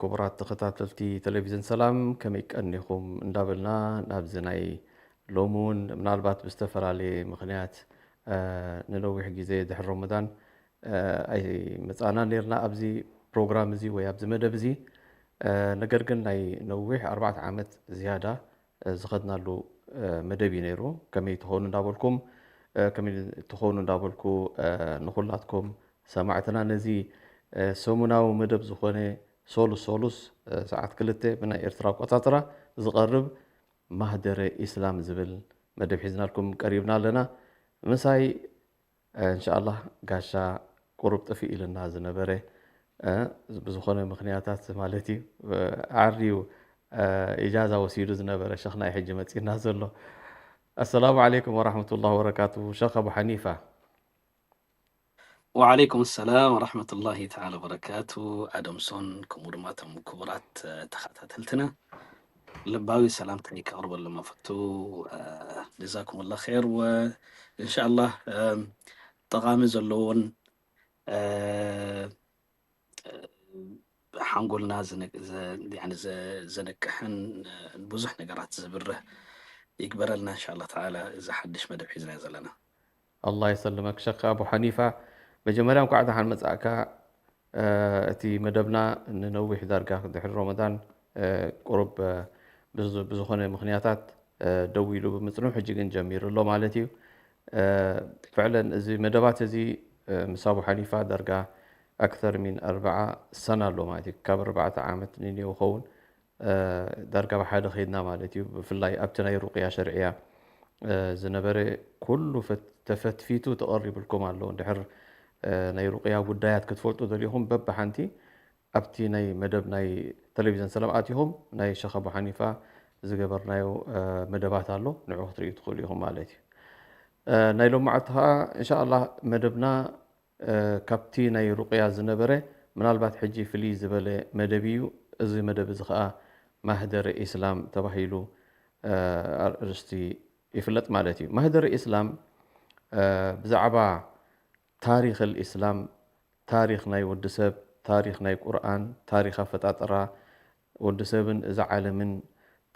ክቡራት ተኸታተልቲ ቴሌቪዥን ሰላም፣ ከመይ ቀኒኹም እንዳበልና፣ ናብዚ ናይ ሎሚ እውን ምናልባት ብዝተፈላለየ ምኽንያት፣ እ፣ ንነዊሕ ግዜ ድሕሪ ሮመዳን፣ እ፣ ኣይመጻእናን ነይርና ኣብዚ ፕሮግራም እዚ ወይ ኣብዚ መደብ እዚ። እ፣ ነገር ግን ናይ ነዊሕ ኣርባዕተ ዓመት ዝያዳ፣ እ፣ ዝኸድናሉ፣ እ፣ መደብ እዩ ነይሩ። ከመይ ትኾኑ እንዳበልኩም፣ እ፣ ከመይ ትኾኑ እንዳበልኩ፣ እ፣ ንኹላትኩም ሰማዕትና ነዚ፣ እ፣ ሰሙናዊ መደብ ዝኾነ ሶሉስ ሶሉስ፣ እ፣ ሰዓት ክልተ ብናይ ኤርትራ ኣቆጻጽራ ዝቐርብ ማህደረ ኢስላም ዝብል መደብ ሒዝናልኩም ቀሪብና ኣለና። ምሳይ፣ እ፣ እንሻኣላህ ጋሻ ቁሩብ ጥፍእ ኢልና ዝነበረ፣ እ፣ ብዝኾነ ምኽንያታት ማለት እዩ፣ እ፣ ዓርዩ፣ እ፣ ኢጃዛ ወሲዱ ዝነበረ ሸኽና እዩ ሕጂ መጺና ዘሎ። ኣሰላሙ ዓለይኩም ወራህመቱላሂ ወበረካቱ። ሸኽ ኣቡ ሓኒፋ። ወዓለይኩም ሰላም ወራህመቱላሂ ተዓላ ወበረካቱ። ኣደምሶን ከምኡ ድማ እቶም ክቡራት፣ እ፣ ተኸታተልትና ልባዊ ሰላምታይ ከቕርበሎም እፈቱ። እ፣ ጀዛኩሙላህ ኸይር። ወ-፣ እንሻኣላህ፣ እም፣ ጠቓሚ ዘለዎን፣ እ፣ እ፣ ሓንጎልና ዝነ-፣ ዘ-፣ ያኒ ዘ-፣ ዘንቅሕን፣ እ፣ ብዙሕ ነገራት ዝብርህ ይግበረልና እንሻኣላህ ተዓላ። እዚ ሓድሽ መደብ ሒዝና ዘለና። ኣላህ የሰልመክ ሸኽ ኣቡ ሓኒፋ። መጀመርያ እንኳዕ ደሓን መጻእካ። እ፣ እቲ መደብና ንነዊሕ ዳርጋ ድሕሪ ሮመዳን፣ እ፣ ቁሩብ፣ እ፣ ብዝ-፣ ብዝኾነ ምኽንያታት፣ እ፣ ደው ኢሉ ብምጽንሑ፣ ሕጂ ግን ጀሚሩ ኣሎ ማለት እዩ። እ፣ ፍዕለን እዚ መደባት እዚ፣ እ፣ ምስ ኣቡ ሓኒፋ ዳርጋ ኣክተር ሚን ኣርብዓ ሰና ኣሎ ማለት እዩ። ካብ ኣርባዕተ ዓመት ንንየው ኸውን፣ እ፣ ዳርጋ ብሓደ ኸይድና ማለት እዩ። ብፍላይ ኣብቲ ናይ ሩቅያ ሸርዕያ፣ እ፣ ዝነበረ ኩሉ ፈት-፣ ተፈትፊቱ ተቐሪብልኩም ኣሎ። እንድሕር፣ እ፣ ናይ ሩቅያ ጉዳያት ክትፈልጡ ደሊኹም በብሓንቲ ኣብቲ ናይ መደብ ናይ ቴሌቪዥን ሰላም ኣቲኹም ናይ ሸኽ ኣቡ ሓኒፋ ዝገበርናዮ፣ እ፣ መደባት ኣሎ። ንዑ ክትርእዩ ትኽእሉ ኢኹም ማለት እዩ። እ፣ ናይ ሎማዓልቲ ኸዓ እንሻኣላህ መደብና፣ እ፣ ካብቲ ናይ ሩቅያ ዝነበረ ምናልባት ሕጂ ፍልይ ዝበለ መደብ እዩ። እዚ መደብ እዚ ኸዓ ማህደር ኢስላም ተባሂሉ፣ እ፣ ኣርእስቲ ይፍለጥ ማለት እዩ። ማህደር ኢስላም፣ እ፣ ብዛዕባ ታሪኽ ኣልኢስላም፣ ታሪኽ ናይ ወዲ ሰብ፣ ታሪኽ ናይ ቁርኣን፣ ታሪኽ ኣፈጣጥራ ወዲ ሰብን እዛ ዓለምን፣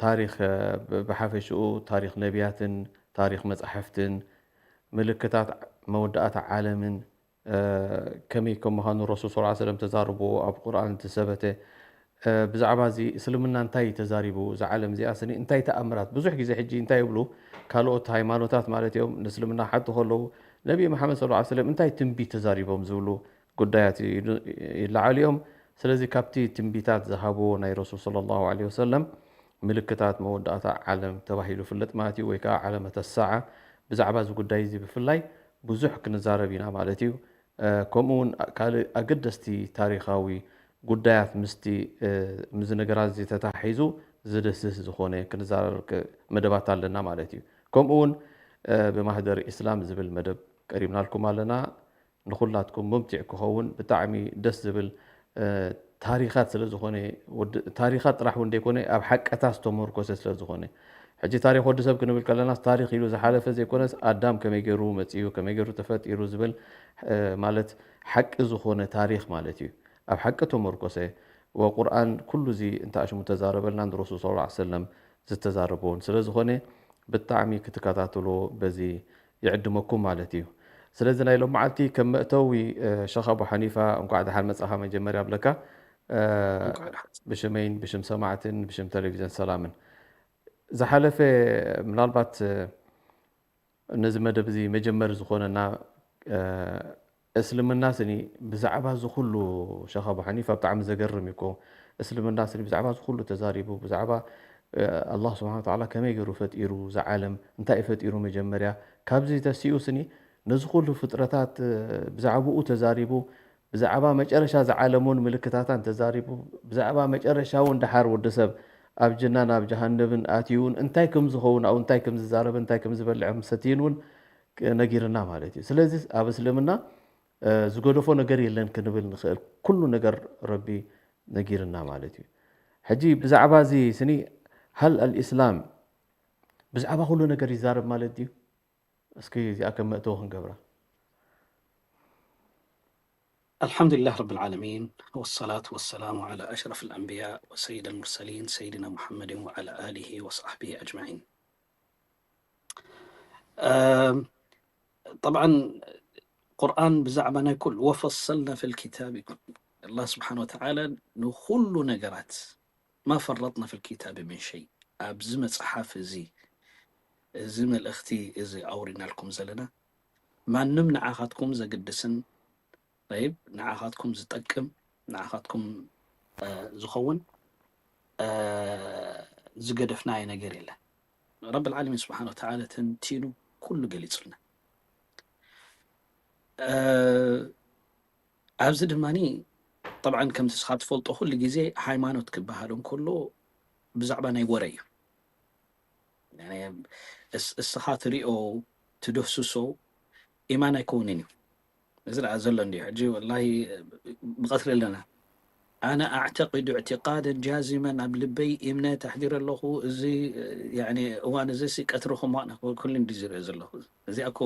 ታሪኽ፣ እ፣ ብ-፣ ብሓፈሽኡ ታሪኽ ነቢያትን ታሪኽ መጻሕፍትን፣ ምልክታት መወዳእታ ዓለምን፣ እ፣ ከመይ ከም ምዃኑ ረሱል ሰለላሁ ዐለይሂ ወሰለም ተዛርብዎ ኣብ ቁርኣን ዝተሰበተ፣ እ፣ ብዛዕባ እዚ እስልምና እንታይ እዩ ተዛሪቡ፣ እዛ ዓለም እዚኣ ስኒ እንታይ ተኣምራት፣ ብዙሕ ግዜ ሕጂ እንታይ ይብሉ ካልኦት ሃይማኖታት ማለት እዮም፣ ንእስልምና ሓቲ ከለዉ ነቢ መሓመድ ሰለላሁ ዐለይሂ ወሰለም እንታይ ትንቢት ተዛሪቦም ዝብሉ ጉዳያት ይድ-፣ ይለዓሉ እዮም። ስለዚ ካብቲ ትንቢታት ዝሃብዎ ናይ ረሱል ሰለላሁ ዐለይሂ ወሰለም ምልክታት መወዳእታ ዓለም ተባሂሉ ይፍለጥ ማለት እዩ፣ ወይ ከዓ ዓለመተ ሰዓ። ብዛዕባ እዚ ጉዳይ እዚ ብፍላይ ብዙሕ ክንዛረብ ኢና ማለት እዩ። እ፣ ከምኡ እውን ካልእ ኣገደስቲ ታሪኻዊ ጉዳያት ምስቲ፣ እ፣ ምስዚ ነገራት እዚ ተተሓሒዙ ዝድህስስ ዝኾነ ክንዛረብ ክ-፣ መደባት ኣለና ማለት እዩ። ከምኡ እውን፣ እ፣ ብማህደር ኢስላም ዝብል መደብ ቀሪብናልኩም ኣለና። ንኹላትኩም ሙምቲዕ ክኸውን ብጣዕሚ ደስ ዝብል፣ እ፣ ታሪኻት ስለ ዝኾነ፣ ወዲ-፣ ታሪኻት ጥራሕ እውን ዘይኮነ ኣብ ሓቀታት ዝተመርኮሰ ስለ ዝኾነ፣ ሕጂ ታሪኽ ወዲ ሰብ ክንብል ከለናስ ታሪኽ ኢሉ ዝሓለፈ ዘይኮነስ ኣዳም ከመይ ገይሩ መጺኡ፣ ከመይ ገይሩ ተፈጢሩ ዝብል፣ እ፣ ማለት ሓቂ ዝኾነ ታሪኽ ማለት እዩ። ኣብ ሓቂ ተመርኮሰ ወቁርኣን ኩሉ እዚ እንተ ኣሽሙ ተዛረበልና ንረሱል ሰለላሁ ዐለይሂ ወሰለም ዝተዛረቦን ስለ ዝኾነ ብጣዕሚ ክትከታተሎ በዚ ይዕድመኩም ማለት እዩ። ስለዚ ናይ ሎም መዓልቲ ከም መእተዊ፣ እ፣ ሸኽ ኣቡ ሓኒፋ እንኳዕ ደሓን መጻኻ መጀመርያ ብለካ፣ እ፣ እንኳዕ ደሓን። ብሽመይን ብሽም ሰማዕትን ብሽም ቴሌቪዥን ሰላምን። ዝሓለፈ ምናልባት፣ እ፣ ነዚ መደብ እዚ መጀመሪ ዝኾነና፣ እ፣ እስልምና ስኒ ብዛዕባ እዚ ኩሉ ሸኽ ኣቡ ሓኒፋ ብጣዕሚ ዘገርም እዩ እኮ። እስልምና ስኒ ብዛዕባ እዚ ኩሉ ተዛሪቡ፣ ብዛዕባ፣ እ፣ ኣላህ ስብሓነ ወተዓላ ከመይ ገይሩ ፈጢሩ እዛ ዓለም፣ እንታይ እዩ ፈጢሩ መጀመርያ፣ ካብዚ ተሲኡ ስኒ ነዚ ኩሉ ፍጥረታት፣ እ፣ ብዛዕባኡ ተዛሪቡ፣ ብዛዕባ መጨረሻ እዛ ዓለም እውን ምልክታታን ተዛሪቡ፣ ብዛዕባ መጨረሻ እውን ደሓር ወዲ ሰብ ኣብ ጅናን ኣብ ጀሃነብን ኣትዩ እውን እንታይ ከም ዝኸውን፣ ኣብኡ እንታይ ከም ዝዛረብን እንታይ ከም ዝበልዕን ሰትይን እውን ነጊርና ማለት እዩ። ስለዚ ኣብ እስልምና፣ እ፣ ዝገደፎ ነገር የለን ክንብል ንኽእል። ኩሉ ነገር ረቢ ነጊርና ማለት እዩ። ሕጂ ብዛዕባ እዚ ስኒ፣ ሃል ኣልኢስላም ብዛዕባ ኩሉ ነገር ይዛረብ ማለት ድዩ? እስኪ እዚኣ ከም መእተዊ ክንገብራ። الحمد لله رب العالمين، والصلاة والسلام على أشرف الأنبياء وسيد المرسلين سيدنا محمد وعلى آله وصحبه أجمعين. آم، طبعا ቁርኣን ብዛዕባ ናይ ኩሉ وفصلنا في الكتاب، ኣላህ ስብሓን ወተዓላ ንኩሉ ነገራት ما فرطنا في الكتاب من شيء፣ ኣብዚ መፅሓፍ እዚ፣ እዚ መልእኽቲ እዚ ኣውሪናልኩም ዘለና ማንም ንዓኻትኩም ዘግድስን طيب ንዓኻትኩም ዝጠቅም ንዓኻትኩም ዝኸውን ዝገደፍናዮ ነገር የለን። ረብ ዓለሚን ስብሓን ወተዓላ ተንቲኑ ኩሉ ገሊጹልና። ኣብዚ ድማ طبعا ከምቲ ንስኻ ትፈልጦ ኩሉ ግዜ ሃይማኖት ክበሃል እንከሎ ብዛዕባ ናይ ወረ እዩ። እስኻ ትሪኦ ትደህስሶ ኢማን ኣይከውንን እዩ። እዚ ደኣ ዘሎ እንዲ ሕጂ ወላሂ ብቐትሪ ኣለና። ኣነ ኣዕተቂዱ እዕትቃደን ጃዚመን ኣብ ልበይ እምነት ኣሕዲረ ኣለኹ። እዚ እዋን እዚ ሲ ቀትሪ ኩማ ኩሉ እንዲ ዝሪኦ ዘለኹ። እዚኣ እኮ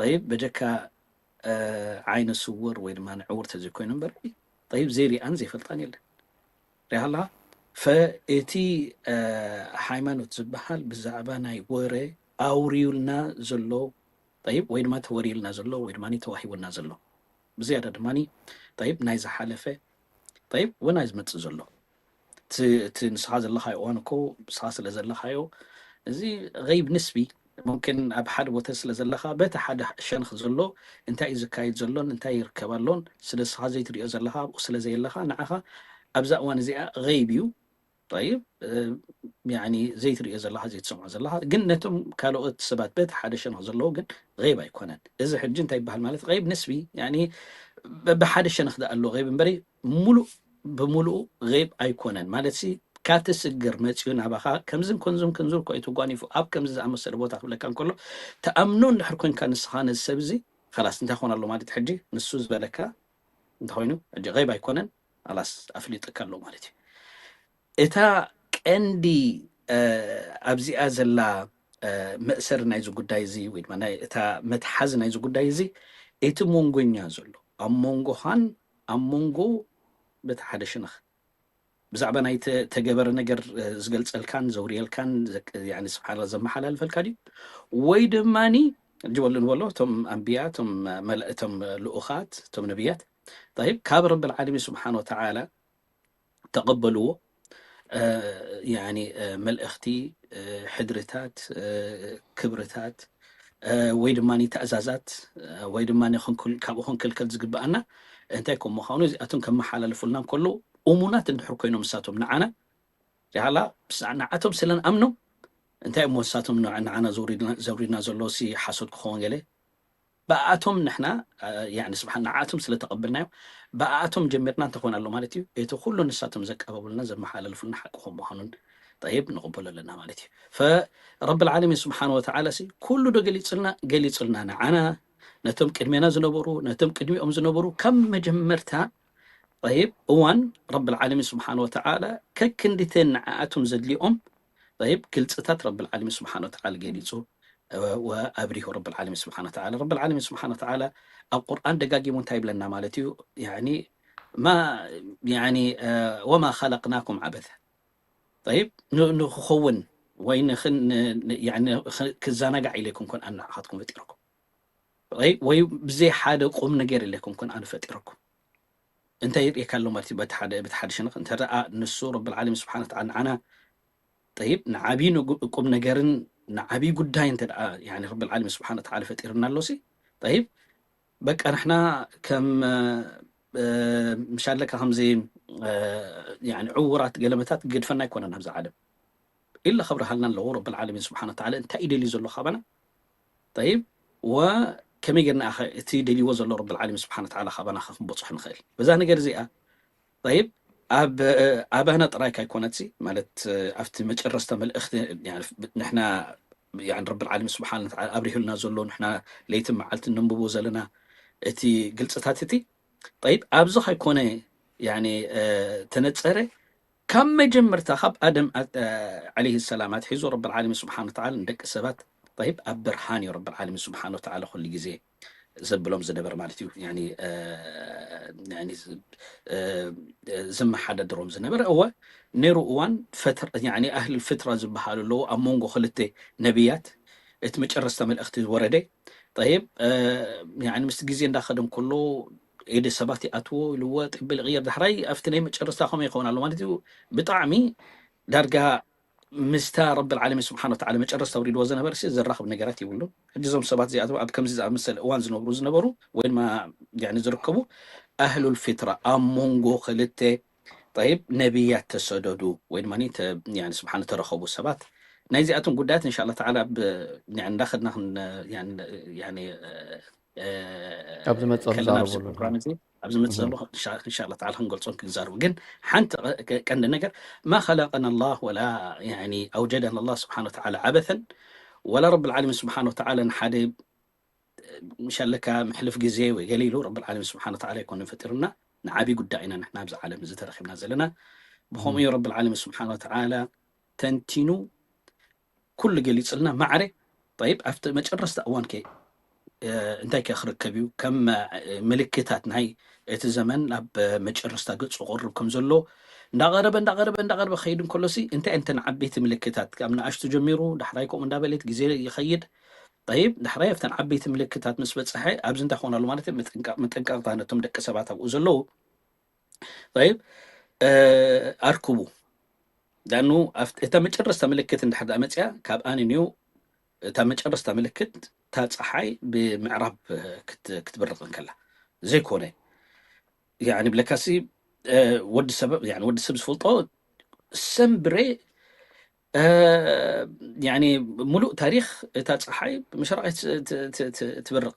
ጠይብ በጀካ ዓይነ ስውር ወይ ድማ ዕውር ተዘይኮይኑ እምበር ጠይብ ዘይሪኣን ዘይፈልጣን የለን። ሪሃላ ፈእቲ ሃይማኖት ዝበሃል ብዛዕባ ናይ ወረ ኣውሪዩልና ዘሎ ጠይብ ወይ ድማ ተወሪልና ዘሎ ወይ ድማ ተዋሂቡና ዘሎ ብዝያዳ ድማ ጠይብ ናይ ዝሓለፈ ጠይብ ወናይ ዝመፅእ ዘሎ እቲ ንስኻ ዘለኻዮ እዋን እኮ ንስኻ ስለ ዘለኻዮ እዚ غيب نسبي ممكن ኣብ ሓደ ቦታ ስለ ዘለኻ በቲ ሓደ ሸንኽ ዘሎ እንታይ እዩ ዝካየድ ዘሎን እንታይ ይርከብ ኣሎን ስለ ንስኻ ዘይትሪኦ ዘለኻ ኣብኡ ስለ ዘየለኻ ንዓኻ ኣብዛ እዋን እዚኣ غيب እዩ طيب يعني ዘይትሪኦ ዘለኻ ዘይትሰምዖ ዘለኻ ግን ነቶም ካልኦት ሰባት በቲ ሓደ ሸንኽ ዘለዉ ግን غيب ኣይኮነን። እዚ ሕጂ እንታይ ይበሃል ማለት غيب نسبي يعني በብሓደ ሸንኽ ደኣ ኣሎ غيب እምበሪ ሙሉእ ብምሉኡ غيب ኣይኮነን ማለት ሲ ካትስግር መፅዩ ናባኻ ከምዝን ከምዝን ከምዝን እኮ እዩ ተጓኒፉ ኣብ ከምዚ ዝኣመሰለ ቦታ ክብለካ እንከሎ ተኣምኖ እንድሕር ኮንካ ንስኻ ነዚ ሰብ እዚ ኸላስ እንታይ ኾን ኣሎ ማለት ሕጂ ንሱ ዝበለካ እንተኾይኑ ሕጂ غيب ኣይኮነን ኸላስ ኣፍሊጥካ ኣሎ ማለት እዩ። እታ ቀንዲ ኣብዚኣ ዘላ መእሰሪ ናይዚ ጉዳይ እዚ ወይ ድማ እታ መትሓዚ ናይዚ ጉዳይ እዚ እቲ መንጎኛ ዘሎ ኣብ መንጎኻን ኣብ መንጎ በቲ ሓደ ሽነኽ ብዛዕባ ናይ ተገበረ ነገር ዝገልፀልካን ዘውርየልካን ስብሓላ ዘመሓላልፈልካ ድዩ ወይ ድማኒ ጅበሉ ንበሎ እቶም ኣንብያ እቶም ልኡኻት እቶም ነብያት ይብ ካብ ረቢ ልዓለሚን ስብሓን ወተዓላ ተቐበልዎ መልእኽቲ ሕድርታት ክብርታት ወይ ድማ ትእዛዛት ወይ ድማ ካብኡ ክንክልከል ዝግብኣና እንታይ ከም ምዃኑ እዚኣቶም ከመሓላልፉልና ከለዉ እሙናት እንድሕር ኮይኖም ንሳቶም ንዓና ላ ንዓቶም ስለ ንኣምኖም እንታይ እሞ ንሳቶም ንዓና ዘውሪድና ዘሎ ሲ ሓሶት ክኸውን ገለ ብኣቶም ንሕና ስብሓ ንዓቶም ስለ ተቐብልናዮም ብኣቶም ጀሚርና እንተኾን ኣሎ ማለት እዩ እቲ ኩሉ ንሳቶም ዘቀባብሉና ዘመሓላልፉልና ሓቂ ከም ምዃኑን ጠይብ ንቕበሎ ኣለና ማለት እዩ ፈረቢ ልዓለሚን ስብሓን ወተዓላ ሲ ኩሉ ዶ ገሊፅልና ገሊፁልና ንዓና ነቶም ቅድሜና ዝነበሩ ነቶም ቅድሚኦም ዝነበሩ ካብ መጀመርታ ጠይብ እዋን ረቢ ልዓለሚን ስብሓን ወተዓላ ከክንዲተን ንዓኣቶም ዘድልኦም ጠይብ ግልፅታት ረቢ ልዓለሚን ስብሓን ወተዓላ ገሊፁ وأبريه رب العالمين سبحانه وتعالى رب العالمين سبحانه وتعالى ኣብ ቁርኣን ደጋጊሙ እንታይ ይብለና ማለት እዩ ማ ወማ ኸለቅናኩም ዓበተ ይብ ንክኸውን ወይ ክዘናጋዕ ኢለይኩም ኮን ኣናዓኻትኩም ፈጢረኩም ወይ ብዘይ ሓደ ቁም ነገር ኢለይኩም ኮን ኣነ ፈጢረኩም እንታይ ይርእየካ ኣሎ ማለት እዩ በቲ ሓደ በቲ ሓደ ሸነኽ እንተ ደኣ ንሱ ረብል ዓለሚን ስብሓን ወተዓላ ንዓና ጠይብ ንዓብዪ ቁም ነገርን ንዓብዪ ጉዳይ እንተ ደኣ ረብል ዓለሚን ስብሓን ወተዓላ ፈጢርና ኣሎ ሲ ጠይብ በቃ ንሕና ከም ምሻለካ ከምዚ ዕውራት ገለመታት ገድፈና ኣይኮነን ኣብዚ ዓለም ኢላ ከብርሃልና ኣለዎ ረብል ዓለሚን ስብሓን ወተዓላ እንታይ እዩ ደልዩ ዘሎ ካባና ጠይብ ወከመይ ጌርና ኢኸ እቲ ደልይዎ ዘሎ ረብል ዓለሚን ስብሓን ወተዓላ ካባና ክንበፅሖ ንኽእል በዛ ነገር እዚኣ ጠይብ ኣብ ኣባና ጥራይ ካይኮነትሲ ማለት ኣብቲ መጨረስታ መልእኽቲ ንሕና ረብል ዓለሚን ስብሓን ወተዓላ ኣብሪሁልና ዘሎ ንሕና ለይትን መዓልትን ነንብቦ ዘለና እቲ ግልፅታት እቲ ጠይብ ኣብዚ ካይኮነ ተነፀረ ካብ መጀመርታ ካብ ኣደም ዓለይሂ ሰላም ኣትሒዙ ረብል ዓለሚን ስብሓን ወተዓላ ንደቂ ሰባት ጠይብ ኣብ ብርሃን እዩ ረብል ዓለሚን ስብሓን ወተዓላ ኩሉ ግዜ ዘብሎም ዝነበር ማለት እዩ። ያኒ፣ እ፣ ያኒ፣ እ፣ ዘመሓዳድሮም ዝነበር። እወ፣ ነይሩ እዋን ፈትር-፣ ያኒ፣ ኣህል ፍትራ ዝበሃሉ ኣለዉ ኣብ መንጎ ክልተ ነቢያት፣ እቲ መጨረስታ መልእኽቲ ዝወረደ። ጠይብ፣ እ፣ ያኒ፣ ምስቲ ግዜ እንዳኸደ እንከሎ፣ ኢደ ሰባት ይኣትዎ፣ ይልወጥ፣ ይብል፣ ይቕየር። ዳሕራይ ኣብቲ ናይ መጨረስታ ከምኡ ይኸውን ኣሎ ማለት እዩ። ብጣዕሚ ዳርጋ ምስታ ረብል ዓለሚን ስብሓን ወተዓላ መጨረስታ ኣውሪድዎ ዝነበር ሲ ዘራኽብ ነገራት የብሉን። ሕጂ እዞም ሰባት እዚኣቶም ኣብ ከምዚ ዝኣመሰለ እዋን ዝነብሩ ዝነበሩ ወይ ድማ፣ ያኒ፣ ዝርከቡ ኣህሉል ፊትራ ኣብ መንጎ ክልተ፣ ጠይብ፣ ነቢያት ተሰደዱ ወይ ድማ ተ-፣ ያኒ፣ ስብሓን ተረኸቡ ሰባት። ናይዚኣቶም ጉዳያት እንሻላ ተዓላ ብ-፣ ያኒ፣ እንዳኸድና ክን-፣ ያኒ፣ ያኒ፣ እ፣ እ፣ ኣብ ዝመጽእ ከለና ኣብዚ ንዛረበሉ። ፕሮግራም እዚ ኣብ ዝመጽእ ዘሎ እንሻ-፣ እንሻላ ተዓላ ክንገልጾን ክንዛረቡ። ግን ሓንቲ ቀ-፣ ቀ-፣ ቀንዲ ነገር ማ ኸለቀና ላህ ወላ፣ ያኒ፣ ኣውጀደና ላህ ስብሓን ወተዓላ ዓበተን ወላ ረብል ዓለሚን ስብሓን ወተዓላ ንሓደ ምሻለካ መሕልፍ ግዜ ወይ ገለ ኢሉ ረብል ዓለሚን ስብሓን ወተዓላ ኣይኮነን ፈጢሩና። ንዓብዪ ጉዳይ ኢና ንሕና ኣብዚ ዓለም እዚ ተረኺብና ዘለና። ብኸምኡ እዩ ረብል ዓለሚን ስብሓን ወተዓላ ተንቲኑ ኩሉ ገሊጽልና ማዕረ። ጠይብ፣ ኣብቲ መጨረስታ እዋን ከ፣ እ፣ እንታይ ከ ክርከብ እዩ? ከም፣ እ፣ ምልክታት ናይ እቲ ዘመን ናብ፣ እ፣ መጨረስታ ገጹ ክቕርብ ከም ዘሎ እንዳቐረበ፣ እንዳቐረበ፣ እንዳቐረበ ክኸይድ እንከሎ ሲ፣ እንታይ እተን ዓበይቲ ምልክታት? ካብ ንኣሽቱ ጀሚሩ፣ ዳሕራይ ከምኡ እንዳበለት ግዜ ይኸይድ። ጠይብ፣ ዳሕራይ ኣብተን ዓበይቲ ምልክታት ምስ በጽሐ፣ ኣብዚ እንታይ ክኾን ኣሎ ማለት እዩ? ምጥንቃ-፣ ምጥንቃቕታ ነቶም ደቂ ሰባት ኣብኡ ዘለዉ። ጠይብ፣ እ፣ ኣርክቡ። ዳኑ ኣብት-፣ እታ መጨረስታ ምልክት እንድሕር ደኣ መጽያ፣ ካብ ኣንንዩ እታ መጨረስታ ምልክት፣ እታ ጸሓይ ብምዕራብ፣ እ፣ ክት-፣ ክትብርቕ እንከላ ዘይኮነ፣ ያኒ፣ ብለካሲ፣ እ፣ ወዲ ሰብ፣ ያኒ፣ ወዲ ሰብ ዝፈልጦ ሰምብሬ፣ እ፣ ያኒ፣ ሙሉእ ታሪኽ እታ ጸሓይ ምሽራቕ ት-፣ ት-፣ ት-፣ ት-፣ ትብርቕ።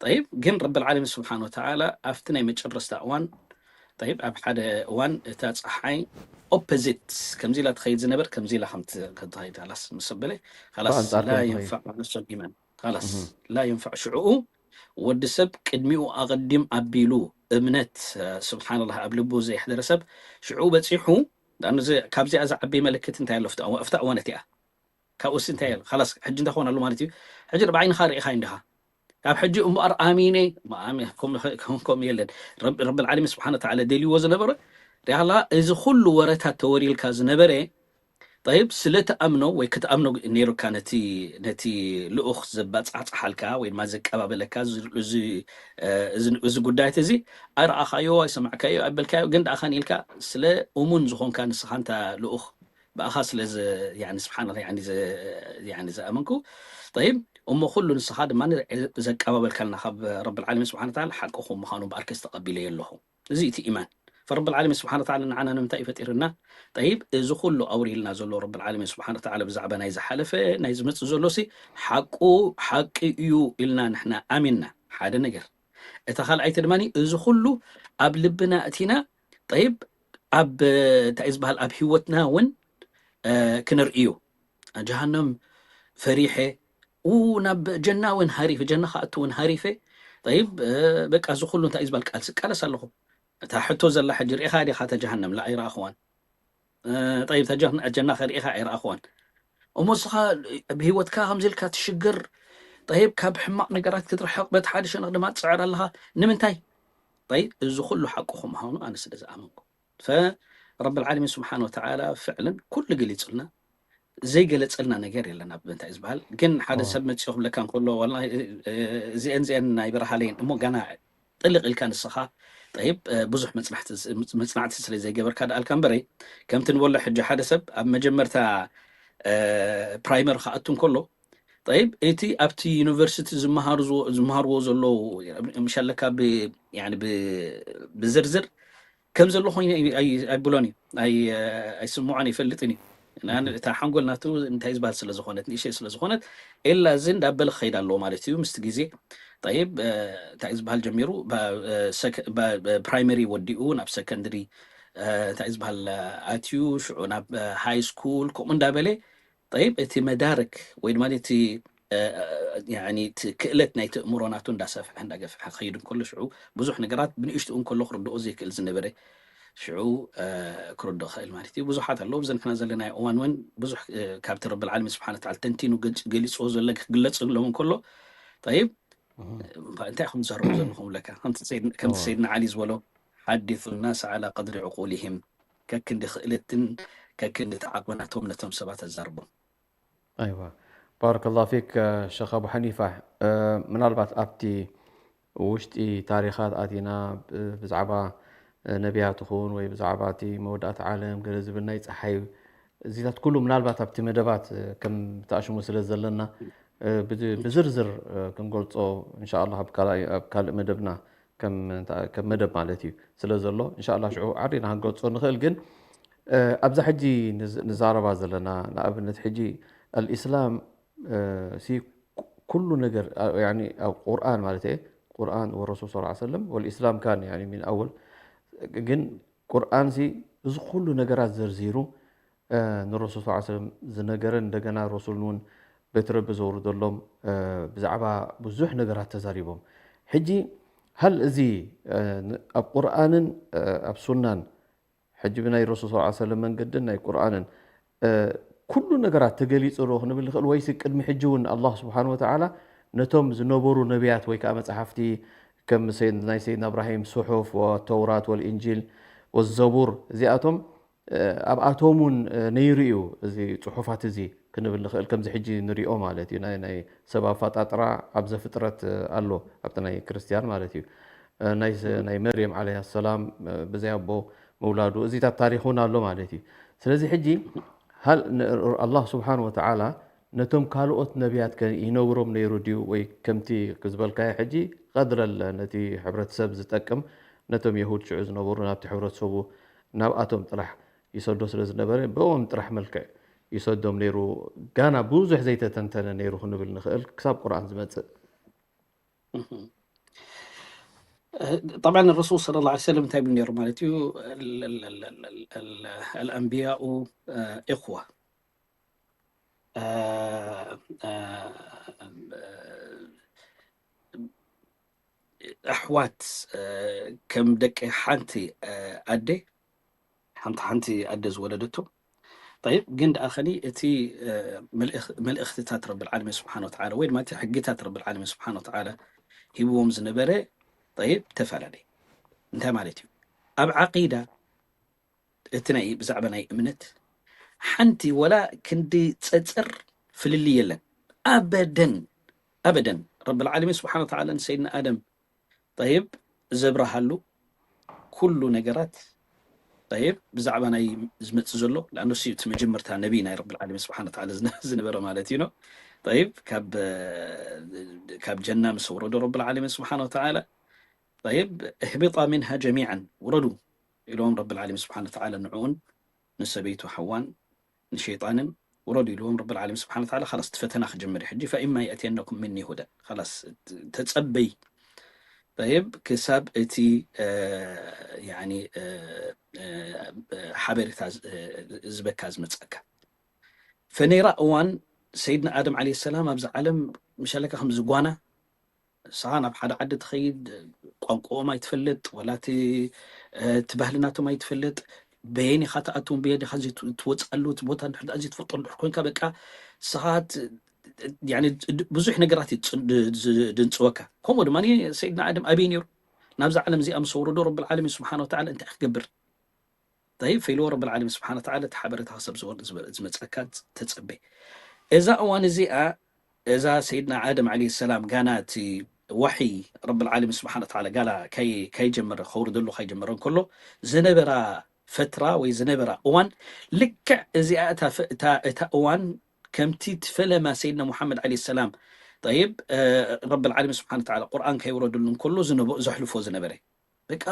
ጠይብ፣ ግን ረብል ዓለሚን ስብሓን ወተዓላ ኣብቲ ናይ መጨረስታ እዋን፣ ጠይብ፣ ኣብ ሓደ እዋን እታ ጸሓይ ኦፖዚት ከምዚ ኢላ ትኸይድ ዝነበር፣ ከምዚ ኢላ ከም ት-፣ ከም ትኸይድ፣ ኻላስ፣ ምስ ኣበለ፣ ኻላስ፣ ብኣንጻር ላ ከም ትኸይድ። የንፋዕ ነፍሰ ኢማን። ኻላስ፣ እህ። ላ የንፋዕ ሽዑኡ፣ ወዲ ሰብ ቅድሚኡ ኣቐዲም ኣቢሉ እምነት፣ እ፣ ስብሓንላህ፣ ኣብ ልቡ ዘየሕደረ ሰብ፣ ሽዑ በጺሑ፣ ዳኑ እዚ፣ ካብዚኣ ዝዓቢ ምልክት እንታይ ኣሎ? ኣብታ እዋ-፣ ኣብታ እዋን እቲኣ። ካብኡስ እንታይ ኣሎ? ኻላስ፣ ሕጂ እንታይ ክኾን ኣሎ ማለት እዩ? ሕጂ ብዓይንኻ ርኢኻ እንዲኻ። ካብ ሕጂ እምበኣር ኣሚነ፣ ኣሚ-፣ ከም-፣ ከም-፣ ከም የለን። ረብ-፣ ረብል ዓለሚን ስብሓን ወተዓላ ደልይዎ ዝነበረ፣ ሪኣኻ ኣለኻ፣ እዚ ኩሉ ወረታት ተወሪልካ ዝነበረ፣ ጠይብ፣ ስለ ትኣምኖ ወይ ክትኣምኖ ነይሩካ ነቲ፣ ነቲ ልኡኽ ዘባጻሕጻሓልካ ወይ ድማ ዘቀባበለካ፣ እዚ፣ እዚ፣ እ፣ እዚ፣ እዚ ጉዳያት እዚ ኣይረኣኻዮ፣ ኣይሰማዕካዮ፣ ኣይበልካዮ፣ ግን ደኣ ኻን ኢልካ ስለ እሙን ዝኾንካ ንስኻ እንታ ልኡኽ ብኣኻ ስለ ዝ-፣ ያኒ፣ ስብሓንላህ፣ ያኒ፣ ዝ-፣ ያኒ፣ ዝኣመንኩ። ጠይብ፣ እሞ ኩሉ ንስኻ ድማ ዘቀባበልካልና ካብ ረብል ዓለሚን ስብሓን ወተዓላ ሓቅኹም ምዃኑ እምበኣርከስ ተቐቢለዮ ኣለኹ። እዚ እቲ ኢማን። ፈረብል ዓለሚን ስብሓን ወተዓላ ንዓና ንምንታይ እዩ ፈጢርና? ጠይብ፣ እዚ ኩሉ ኣውሪልና ዘሎ ረብል ዓለሚን ስብሓን ወተዓላ ብዛዕባ ናይ ዝሓለፈ፣ ናይ ዝመጽእ ዘሎ ሲ ሓቁ፣ ሓቂ እዩ ኢልና ንሕና ኣሚንና። ሓደ ነገር። እታ ካልኣይቲ ድማ እዚ ኩሉ ኣብ ልብና እቲና፣ ጠይብ፣ ኣብ፣ እንታይ እዩ ዝበሃል፣ ኣብ ህይወትና እውን፣ እ፣ ክንርእዮ። ጀሃነም ፈሪሐ፣ ኡ፣ ናብ ጀና እውን ሃሪፈ፣ ጀና ክኣቱ እውን ሃሪፈ። ጠይብ፣ እ፣ በቃ፣ እዚ ኩሉ እንታይ እዩ ዝበሃል ቃልሲ እቃለስ ኣለኹ። እታ ሕቶ ዘላ ሕጂ ርኢኻ ዲኻ እታ ጀሃነም? ላ፣ ኣይረኣኽዋን። እ፣ ጠይብ፣ እታ ጀሃ-፣ ጀና ከ ርኢኻ? ኣይረኣኽዋን። እሞ እስኻ ብህይወትካ ከምዚ ኢልካ ትሽገር፣ ጠይብ፣ ካብ ሕማቕ ነገራት ክትርሕቕ በቲ ሓደ ሸነኽ ድማ ትጽዕር ኣለኻ። ንምንታይ? ጠይብ፣ እዚ ኩሉ ሓቅኹም ምዃኑ ኣነ ስለ ዝኣመንኩ። ፈረብል ዓለሚን ስብሓን ወተዓላ ፍዕለን ኩሉ ገሊጹልና፣ ዘይገለጸልና ነገር የለን ኣብ እንታይ ዝበሃል። ግን ሓደ ኦ። ሰብ መጺኡ ክብለካ እንከሎ፣ "ዋላ፣ እ፣ እ፣ እዚአን፣ እዚአን ናይ በረሃለይን" እሞ ገና ጥልቕ ኢልካ ንስኻ፣ ጠይብ፣ እ፣ ብዙሕ መጽናሕቲ፣ መጽናዕቲ ስለ ዘይገበርካ ደኣልካ እምበረይ፣ ከምቲ ንበሎ ሕጂ ሓደ ሰብ ኣብ መጀመርታ፣ እ፣ ፕራይመር ክኣቱ እንከሎ፣ ጠይብ፣ እቲ ኣብቲ ዩኒቨርሲቲ ዝመሃሩ ዝወ-፣ ዝመሃርዎ ዘለዉ፣ ምሻለካ ብ-፣ ያኒ ብ-፣ ብዝርዝር ከም ዘሎ ኮይኑ ኣይ-፣ ኣይ-፣ ኣይብሎን እዩ። ኣይ-፣ ኣይስምዖን ኣይፈልጥን እዩ። እና እታ ሓንጎል ናቱ እንታይ ዝበሃል ስለ ዝኾነት፣ ንእሽተይ ስለ ዝኾነት፣ ኤላ እዚ እንዳበለ ክኸይድ ኣለዎ ማለት እዩ። ምስቲ ግዜ፣ ጠይብ፣ እ፣ እንታይ ዝበሃል ጀሚሩ፣ ባ-፣ እ፣ ሰከ-፣ ባ-፣ ብ-፣ ፕራይመሪ ወዲኡ ናብ ሰከንድሪ፣ እ፣ እንታይ ዝበሃል፣ እ፣ ኣትዩ፣ ሽዑ ናብ፣ እ፣ ሃይ ስኩል፣ ከምኡ እንዳበለ፣ ጠይብ፣ እቲ መዳርክ ወይ ድማ እቲ፣ እ፣ ያኒ፣ እቲ ክእለት ናይቲ እምሮ ናቱ እንዳሰፍሐ፣ እንዳገፍሐ ክኸይድ እንከሎ፣ ሽዑ ብዙሕ ነገራት ብንእሽትኡ እንከሎ ክርድኦ ዘይክእል ዝነበረ፣ ሽዑ፣ እ፣ ክርድኦ ክእል ማለት እዩ። ብዙሓት ኣለዉ። ኣብዚ ንሕና ዘለናዮ እዋን እውን ብዙሕ፣ እ፣ ካብቲ ረብል ዓለሚን ስብሓነ ወተዓላ ተንቲኑ ገጭ-፣ ገሊጽዎ ዘሎ ክግለጽሎም እንከሎ፣ ጠይብ፣ እንታይ ኢኹም ትዛረቡ ዘለኹም? ለካ ከምቲ ሰይድና ዓሊ ዝበሎ ሓዲሱ ናስ ዓላ ቀድሪ ዕቁሊህም፣ ከክንዲ ክእለትን ከክንዲ ተዓቕብናቶም ነቶም ሰባት ኣዛርቦም። ኣይዋ ባረከላሁ ፊክ ሸኽ ኣቡ ሓኒፋ። ምናልባት ኣብቲ ውሽጢ ታሪኻት ኣቲና ብዛዕባ ነቢያት ይኹን ወይ ብዛዕባ እቲ መወዳእታ ዓለም ገለ ዝብል ናይ ፀሓይ እዚታት ኩሉ ምናልባት ኣብቲ መደባት ከም ተኣሽሙ ስለ ዘለና ብዝርዝር ክንገልፆ እንሻላ ኣብ ካልእ መደብና ከም መደብ ማለት እዩ ስለ ዘሎ እንሻላ ሽዑ ዓሪና ክንገልፆ ንኽእል። ግን ኣብዛ ሕጂ ንዛረባ ዘለና ንኣብነት ሕጂ ኣልኢስላም ኩሉ ነገር ኣብ ቁርኣን ማለት እየ ቁርኣን ወረሱል ስ ሰለም ወልኢስላም ካን ሚን ኣወል ግን ቁርኣን ሲ እዚ ኩሉ ነገራት ዘርዚሩ ንረሱል ስ ሰለም ዝነገረ እንደገና ረሱል እውን ቤት ረቢ ዘውርደሎም ብዛዕባ ብዙሕ ነገራት ተዛሪቦም። ሕጂ ሃል እዚ ኣብ ቁርኣንን ኣብ ሱናን ሕጂ ብናይ ረሱል ስ ሰለም መንገድን ናይ ቁርኣንን ኩሉ ነገራት ተገሊፁ ዶ ክንብል ንኽእል? ወይሲ ቅድሚ ሕጂ እውን ኣላህ ስብሓን ወተዓላ ነቶም ዝነበሩ ነቢያት ወይ ከዓ መፅሓፍቲ ከም ናይ ሰይድና እብራሂም ስሑፍ ወተውራት ወልኢንጂል ወዘቡር እዚኣቶም ኣብኣቶም እውን ነይሩ እዩ እዚ ፅሑፋት እዚ ክንብል ንኽእል ከምዚ ሕጂ ንሪኦ ማለት እዩ ናይ ሰብ ኣፈጣጥራ ኣብ ዘፍጥረት ኣሎ ኣብቲ ናይ ክርስትያን ማለት እዩ ናይ መርየም ዓለይሃ ሰላም ብዘይ ኣቦ ምውላዱ እዚታት ታሪክ እውን ኣሎ ማለት እዩ። ስለዚ ሕጂ ኣላህ ስብሓን ወተዓላ ነቶም ካልኦት ነቢያት ከ ይነብሮም ነይሩ ድዩ ወይ ከምቲ ዝበልካዮ ሕጂ ቀድረለ ነቲ ሕብረተሰብ ዝጠቅም ነቶም የሁድ ሽዑ ዝነበሩ ናብቲ ሕብረተሰቡ ናብኣቶም ጥራሕ ይሰዶ ስለ ዝነበረ ብኦም ጥራሕ መልክዕ ይሰዶም ነይሩ። ጋና ብዙሕ ዘይተተንተነ ነይሩ ክንብል ንኽእል ክሳብ ቁርኣን ዝመፅእ። طبعا الرسول صلى الله عليه وسلم እንታይ ይብል ነይሩ ማለት እዩ? الأنبياء إخوة ኣሕዋት ከም ደቂ ሓንቲ ኣደ ሓንቲ ሓንቲ ኣደ ዝወለደቶ طيب ግን ደኣ ኸኒ እቲ መልእኽትታት ረብል ዓለሚን ስብሓን ወተዓላ ወይ ድማ እቲ ሕግታት ረብል ዓለሚን ስብሓን ወተዓላ ሂብዎም ዝነበረ طيب ተፈላለየ እንታይ ማለት እዩ ኣብ ዓቂዳ እቲ ናይ ብዛዕባ ናይ እምነት ሓንቲ ወላ ክንዲ ፀፅር ፍልልይ የለን ኣበደን ኣበደን ረብል ዓለሚን ስብሓን ወተዓላ ንሰይድና ኣደም طيب ዘብረሃሉ ኩሉ ነገራት طيب ብዛዕባ ናይ ዝመፅእ ዘሎ ለኣኑ እቲ መጀመርታ ነቢይ ናይ ረብል ዓለሚን ስብሓን ወተዓላ ዝነበረ ማለት እዩ ነው طيب ካብ ጀና ምስ ወረዶ ረብል ዓለሚን ስብሓን ወተዓላ طيب اهبطا منها جميعا ውረዱ ኢሎም ረብል ዓለሚን ስብሓን ወተዓላ ንዕኡን ንሰበይቱ ሓዋን ንሸይጣንን ውረዱ ኢልዎም ረብል ዓለሚን ስብሓን ወተዓላ ኻላስ እቲ ፈተና ክጅምር እዩ ሕጂ ፈኢማ የእትየነኩም ምኒ ሁደን ኻላስ ተፀበይ طيب ክሳብ እቲ ሓበሬታ ዝበካ ዝመፀካ ፈነይራ እዋን ሰይድና ኣደም ዓለ ሰላም ኣብዚ ዓለም ምሻለካ ከም ዝጓና ንስኻ ናብ ሓደ ዓዲ ትኸይድ ቋንቋኦም ኣይትፈልጥ ወላ እቲ ባህሊ ናቶም ኣይትፈልጥ በየን ኢኻ ትኣትውን በየን ኢኻ ትወፅኣሉ እቲ ቦታ እንድሕር ዘይትፈልጦ እንድሕር ኮይንካ በቃ ንስኻ ብዙሕ ነገራት እዩ ድንፅወካ ከምኡ ድማ ሰይድና ኣደም ኣበይ ነይሩ ናብዛ ዓለም እዚኣ ምስ ወረዶ ረብል ዓለሚን ስብሓን ወተዓላ እንታይ ክገብር طيب ፈኢልዎ ረብል ዓለሚን ስብሓን ወተዓላ እቲ ሓበሬታ ክሰብ ዝመፀካ ተፀበ እዛ እዋን እዚኣ እዛ ሰይድና ኣደም ዓለ ሰላም ጋና እቲ ዋሒ ረብል ዓለሚን ስብሓን ወተዓላ ጋላ ከይጀመረ ከውርደሉ ከይጀመረ እንከሎ ዝነበራ ፈትራ ወይ ዝነበራ እዋን ልክዕ እዚኣ እታ እዋን ከምቲ ትፈለማ ሰይድና ሙሓመድ ዓለ ሰላም طيب ረብል ዓለሚን ስብሓን ወተዓላ ቁርኣን ከይውረድሉ እንከሎ ዘሕልፎ ዝነበረ በቃ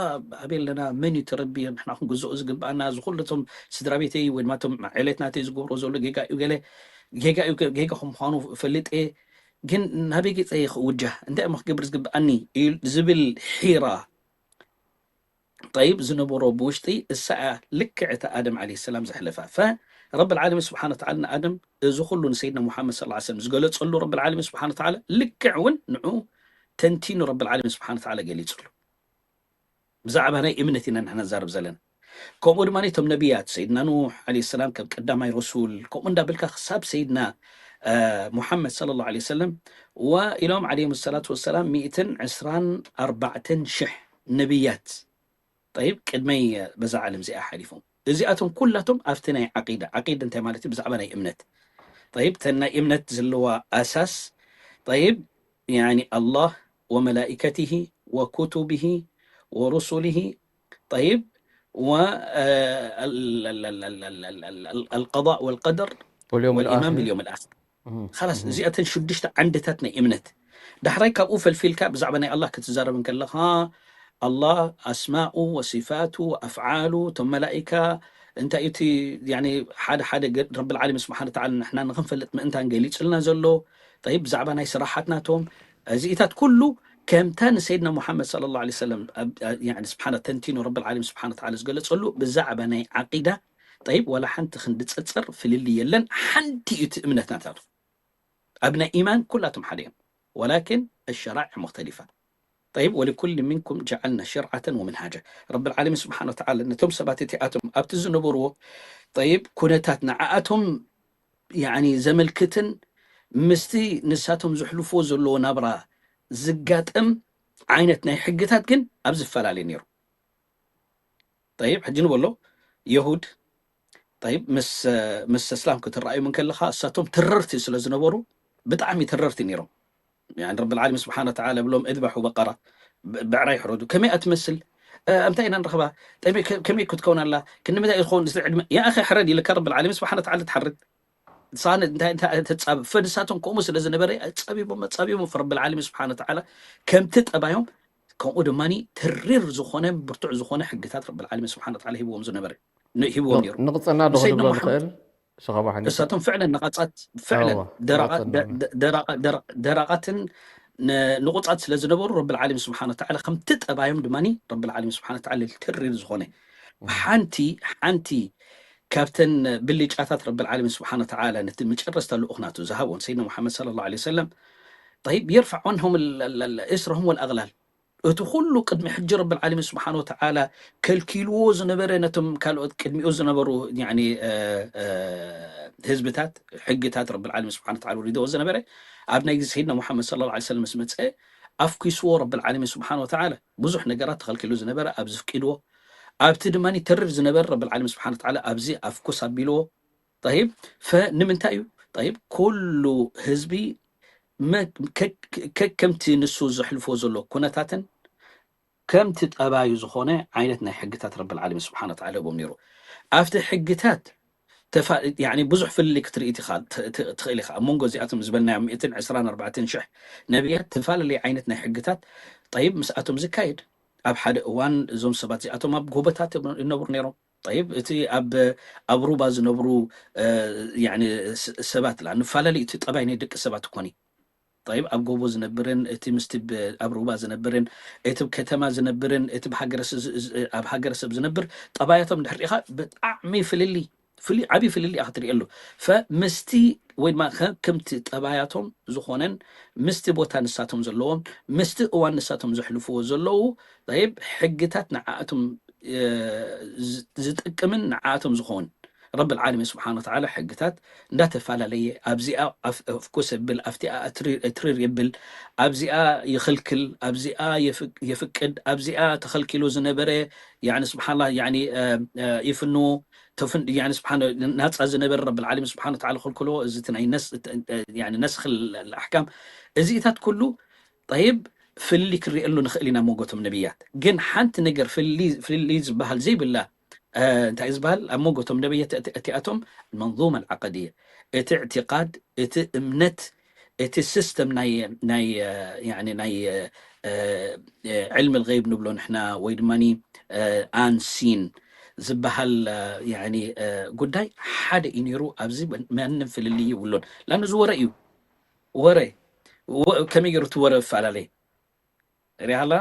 ኣበይ ኣለና መን እዩ ተረቢ ንሕና ክንግዝኦ ዝግብኣና እዚ ኩሉ ቶም ስድራ ቤተይ ወይ ድማ ቶም ዕለት ናተይ ዝገብሮ ዘሎ ጌጋ እዩ ገለ ጌጋ እዩ ጌጋ ከም ምዃኑ ፈልጥ እየ ግን ናበይ ገፀ ይኽውጃ እንታይ እሞ ክገብር ዝግብኣኒ ዝብል ሒራ طيب ዝነበሮ ብውሽጢ እሳ እያ ልክዕ እታ ኣደም ዓለ ሰላም ዘሕለፋ ፈ ረብ ልዓለሚን ስብሓን ወተዓላ ንኣደም እዚ ኩሉ ንሰይድና ሙሓመድ ስለ ሰለም ዝገለፀሉ ረብ ልዓለሚን ስብሓን ወተዓላ ልክዕ እውን ንዑ ተንቲኑ ረብ ልዓለሚን ስብሓን ወተዓላ ገሊፅሉ ብዛዕባ ናይ እምነት ኢና ንሕና ንዛረብ ዘለና ከምኡ ድማ እቶም ነቢያት ሰይድና ኑሕ ዓለ ሰላም ከም ቀዳማይ ረሱል ከምኡ እንዳበልካ ክሳብ ሰይድና ሙሓመድ ሰለላሁ ዐለይሂ ወሰለም ወኢሎም ዐለይሂም ሰላቱ ወሰላም ሚእትን ዕስራን ኣርባዕተን ሽሕ ነብያት፣ ጠይብ፣ ቅድመይ በዛ ዓለም እዚኣ ሓሊፎም። እዚኣቶም ኩላቶም ኣብቲ ናይ ዓቂዳ፣ ዓቂዳ እንታይ ማለት እዩ? ብዛዕባ ናይ እምነት። ጠይብ፣ ተን ናይ እምነት ዘለዋ ኣሳስ፣ ጠይብ፣ ያኒ ኣላህ ወመላኢከቲሂ ወኩቱቢሂ ወሩሱሊሂ፣ ጠይብ፣ ወ፣ አ፣ ال-، ال-، ال-، ال-، ال-، ال-، ال-، القضاء والقدر واليوم والإيمان الآخر باليوم الآخر። እህ፣ خلاص እህ። እዚኣተን ሽዱሽተ ዓንድታት ናይ እምነት። ዳሕራይ ካብኡ ፈልፊልካ ብዛዕባ ናይ ኣላህ ክትዛረብ እንከለኻ ኣላህ ኣስማኡ ወሲፋቱ ወኣፍዓሉ፣ እቶም መላኢካ እንታይ እዩ እቲ፣ ያኒ፣ ሓደ ሓደ ገ-፣ ረብል ዓለሚን ስብሓነ ወተዓላ ንሕና ንኽንፈልጥ ምእንታን ገሊጹልና ዘሎ፣ ጠይብ፣ ብዛዕባ ናይ ስራሓት ናቶም፣ እዚኢታት ኩሉ ከምታ ንሰይድና ሙሓመድ ሰለላሁ ዐለይሂ ወሰለም ኣብ-፣ አ-፣ ያኒ፣ ስብሓነ፣ ተንቲኑ ረብል ዓለሚን ስብሓነ ወተዓላ ዝገለጸሉ ብዛዕባ ናይ ዓቂዳ፣ ጠይብ፣ ዋላ ሓንቲ ክንዲ ጸጸር ፍልልይ የለን። ሓንቲ እዩ እቲ እምነት ናታቱ። ኣብ ናይ ኢማን ኩላቶም ሓደ እዮም። ወላኪን الشرائع مختلفة. طيب، ولكل منكم جعلنا شرعة ومنهاجا. ረብል ዓለሚን ስብሓነ ወተዓላ ነቶም ሰባት እቲኣቶም ኣብቲ ዝነበርዎ፣ ጠይብ፣ ኩነታት ንዓኣቶም፣ ያኒ፣ ዘመልክትን ምስቲ ንሳቶም ዘሕልፍዎ ዘለዎ ናብራ ዝጋጠም ዓይነት ናይ ሕግታት ግን ኣብ ዝፈላለ ነይሩ። ጠይብ፣ ሕጂ ንበሎ የሁድ፣ ጠይብ፣ ምስ፣ ምስ እስላም ክትረኣዮም እንከለኻ እሳቶም ትረርቲ ስለ ዝነበሩ ብጣዕሚ ትረርቲ ነይሮም። ያኒ ረብል ዓለሚን ስብሓነ ወተዓላ ብሎም እድበሑ በቀራ፣ ብ-፣ ብዕራይ ሕረዱ። ከመይ እያ ትመስል? እ፣ እንታይ ኢና ንረኽባ? ጠመይ-፣ ከ-፣ ከመይ ክትከውን ኣላ? ክንምንታይ እዩ ዝኸውን እዚ ዕድመ? ያ ኣኸ ሕረድ ኢልካ ረብል ዓለሚን ስብሓነ ወተዓላ ትሓርድ። ንስኻ እንታይ፣ እንታይ ተጻብ-፣ ፈንሳቶም ከምኡ ስለ ዝነበረ ኣጻቢቦም፣ ኣጻቢቦም ረብል ዓለሚን ስብሓነ ወተዓላ ከምቲ ጠባዮም ከምኡ ድማ ተሪር ዝኾነ ብርቱዕ ዝኾነ ሕግታት ረብል ዓለሚን ስብሓነ ወተዓላ ሂብዎም ዝነበረ፣ ን-፣ ሂብዎም ን-፣ ነይሩ። ንቕጸና ዶ ንሰይድና ክንብሎ ሙሓመድ ንኽእል? ሸኻ ባሕኒ እሳቶም ፍዕለን ነቓጻት፣ ፍዕለን እዋ፣ ደራቓ-፣ ንቕጸና ደ-፣ ዶ። ደ-፣ ደራቓ-፣ ደራ-፣ ደራቓትን ን-፣ ንቑጻት ስለ ዝነበሩ ረብል ዓለሚን ስብሓነ ወተዓላ ከምቲ ጠባዮም ድማ ረብል ዓለሚን ስብሓነ ወተዓላ ተሪር ዝኾነ እህ። ሓንቲ፣ ሓንቲ ካብተን ብልጫታት ረብል ዓለሚን ስብሓነ ወተዓላ ነቲ መጨረስታ ልኡኽ ናቱ ዝሃቦን ሰይድና ሙሓመድ ሰለላሁ ዐለይሂ ወሰለም፣ ጠይብ፣ የርፈዕ ዐንሁም ال-، ال-፣ ال-፣ إصرهم والأغلال። እቲ ኩሉ ቅድሚ ሕጂ ረብል ዓለሚን ስብሓነ ወተዓላ ከልኪልዎ ዝነበረ ነቶም ካልኦት ቅድሚኡ ዝነበሩ፣ ያኒ፣ እ፣ እ፣ ህዝብታት፣ ሕግታት ረብል ዓለሚን ስብሓነ ወተዓላ ወሪድዎ ዝነበረ፣ ኣብ ናይ ግዜ ሰይድና ሙሓመድ ሰለላሁ ዐለይሂ ወሰለም ምስ መጸ ኣፍኪስዎ ረብል ዓለሚን ስብሓነ ወተዓላ። ብዙሕ ነገራት ተኸልኪሉ ዝነበረ ኣብዚ ፍቂድዎ፣ ኣብቲ ድማ ተሪር ዝነበረ ረብል ዓለሚን ስብሓነ ወተዓላ ኣብዚ ኣፍኩስ ኣቢልዎ። ጠይብ፣ ፈ-፣ ንምንታይ እዩ? ጠይብ፣ ኩሉ ህዝቢ መ-፣ ከ-፣ ከ-፣ ከምቲ ንሱ ዘሕልፎ ዘሎ ኩነታትን ከምቲ ጠባዩ ዝኾነ ዓይነት ናይ ሕግታት ረብል ዓለሚን ስብሓነ ወተዓላ ሂቦም ነይሩ። ኣብቲ ሕግታት ተፋ-፣ ያኒ ብዙሕ ፍልልይ ክትርኢ ትኻ-፣ ት-፣ ት-፣ ትኽእል ኢኻ። ኣብ መንጎ እዚኣቶም ዝበልናዮም ሚእትን ዕስራን ኣርባዕተን ሽሕ ነብያት ተፈላለየ ዓይነት ናይ ሕግታት፣ ጠይብ፣ ምስኣቶም ዝካየድ። ኣብ ሓደ እዋን እዞም ሰባት እዚኣቶም ኣብ ጎቦታት ይነብሩ ነይሮም። ጠይብ፣ እቲ ኣብ፣ ኣብ ሩባ ዝነብሩ፣ እ፣ ያኒ ስ-፣ ሰባት ላ ንፈላለዩ እቲ ጠባይ ናይ ደቂ ሰባት እኮኒ። ጠይብ፣ ኣብ ጎቦ ዝነብርን እቲ ምስቲ ብ-፣ ኣብ ሩባ ዝነብርን እቲ ኣብ ከተማ ዝነብርን እቲ ብሃገረሰ-፣ ዝ-፣ ዝ-፣ ኣብ ሃገረሰብ ዝነብር ጠባያቶም ድሕር ኢኻ ብጣዕሚ ፍልልይ፣ ፍልይ፣ ዓብዪ ፍልልይ ኢኻ ትርእየሉ። ፈ-፣ ምስቲ ወይ ድማ ከ-፣ ከምቲ ጠባያቶም ዝኾነን ምስቲ ቦታ ንሳቶም ዘለዎም ምስቲ እዋን ንሳቶም ዘሕልፍዎ ዘለዉ፣ ጠይብ፣ ሕግታት ንዓኣቶም፣ እ፣ ዝ-፣ ዝጠቅምን ንዓኣቶም ዝኾን ረብል ዓለሚን ስብሓነ ወተዓላ ሕግታት እንዳተፈላለየ ኣብዚኣ ኣፍ-፣ ኣፍኩስ የብል፣ ኣብቲኣ ኣትሪ-፣ ኣትሪር የብል፣ ኣብዚኣ ይኽልክል፣ ኣብዚኣ የፍ-፣ የፍቅድ፣ ኣብዚኣ ተኸልኪሉ ዝነበረ፣ ያኒ ስብሓንላ፣ ያኒ፣ እ፣ እ፣ ይፍንዎ፣ ተፍን-፣ ያኒ ስብሓን-፣ ናጻ ዝነበረ ረብል ዓለሚን ስብሓነ ወተዓላ ኸልክሎ፣ እዚ እቲ ናይ ነስ-፣ እ፣ እ፣ ያኒ ነስኽል ኣሕካም፣ እዚኢታት ኩሉ፣ ጠይብ፣ ፍልልይ ክንርእየሉ ንኽእል ኢና ሞጎቶም ነብያት። ግን ሓንቲ ነገር ፍልልይ፣ ፍልልይ ዝበሃል ዘይብላ፣ እ፣ እንታይ ዝበሃል ኣብ ሞጎቶም ነብያት እቲ-፣ እቲኣቶም መንዙማ ኣልዓቀድየ፣ እቲ እዕትቃድ፣ እቲ እምነት፣ እቲ ሲስተም ናይ፣ ናይ፣ እ፣ ያኒ ናይ፣ እ፣ እ፣ ዕልሚ ልገይብ ንብሎ ንሕና ወይ ድማኒ፣ እ፣ ኣንሲን ዝበሃል፣ እ፣ ያኒ፣ እ፣ ጉዳይ ሓደ እዩ ነይሩ። ኣብዚ ማንም ፍልልይ ይብሉን። ላኑ ዝወረ እዩ። ወረ፣ ወ-፣ ከመይ ገይሩ እቲ ወረ ይፈላለየ? ሪሃላ፣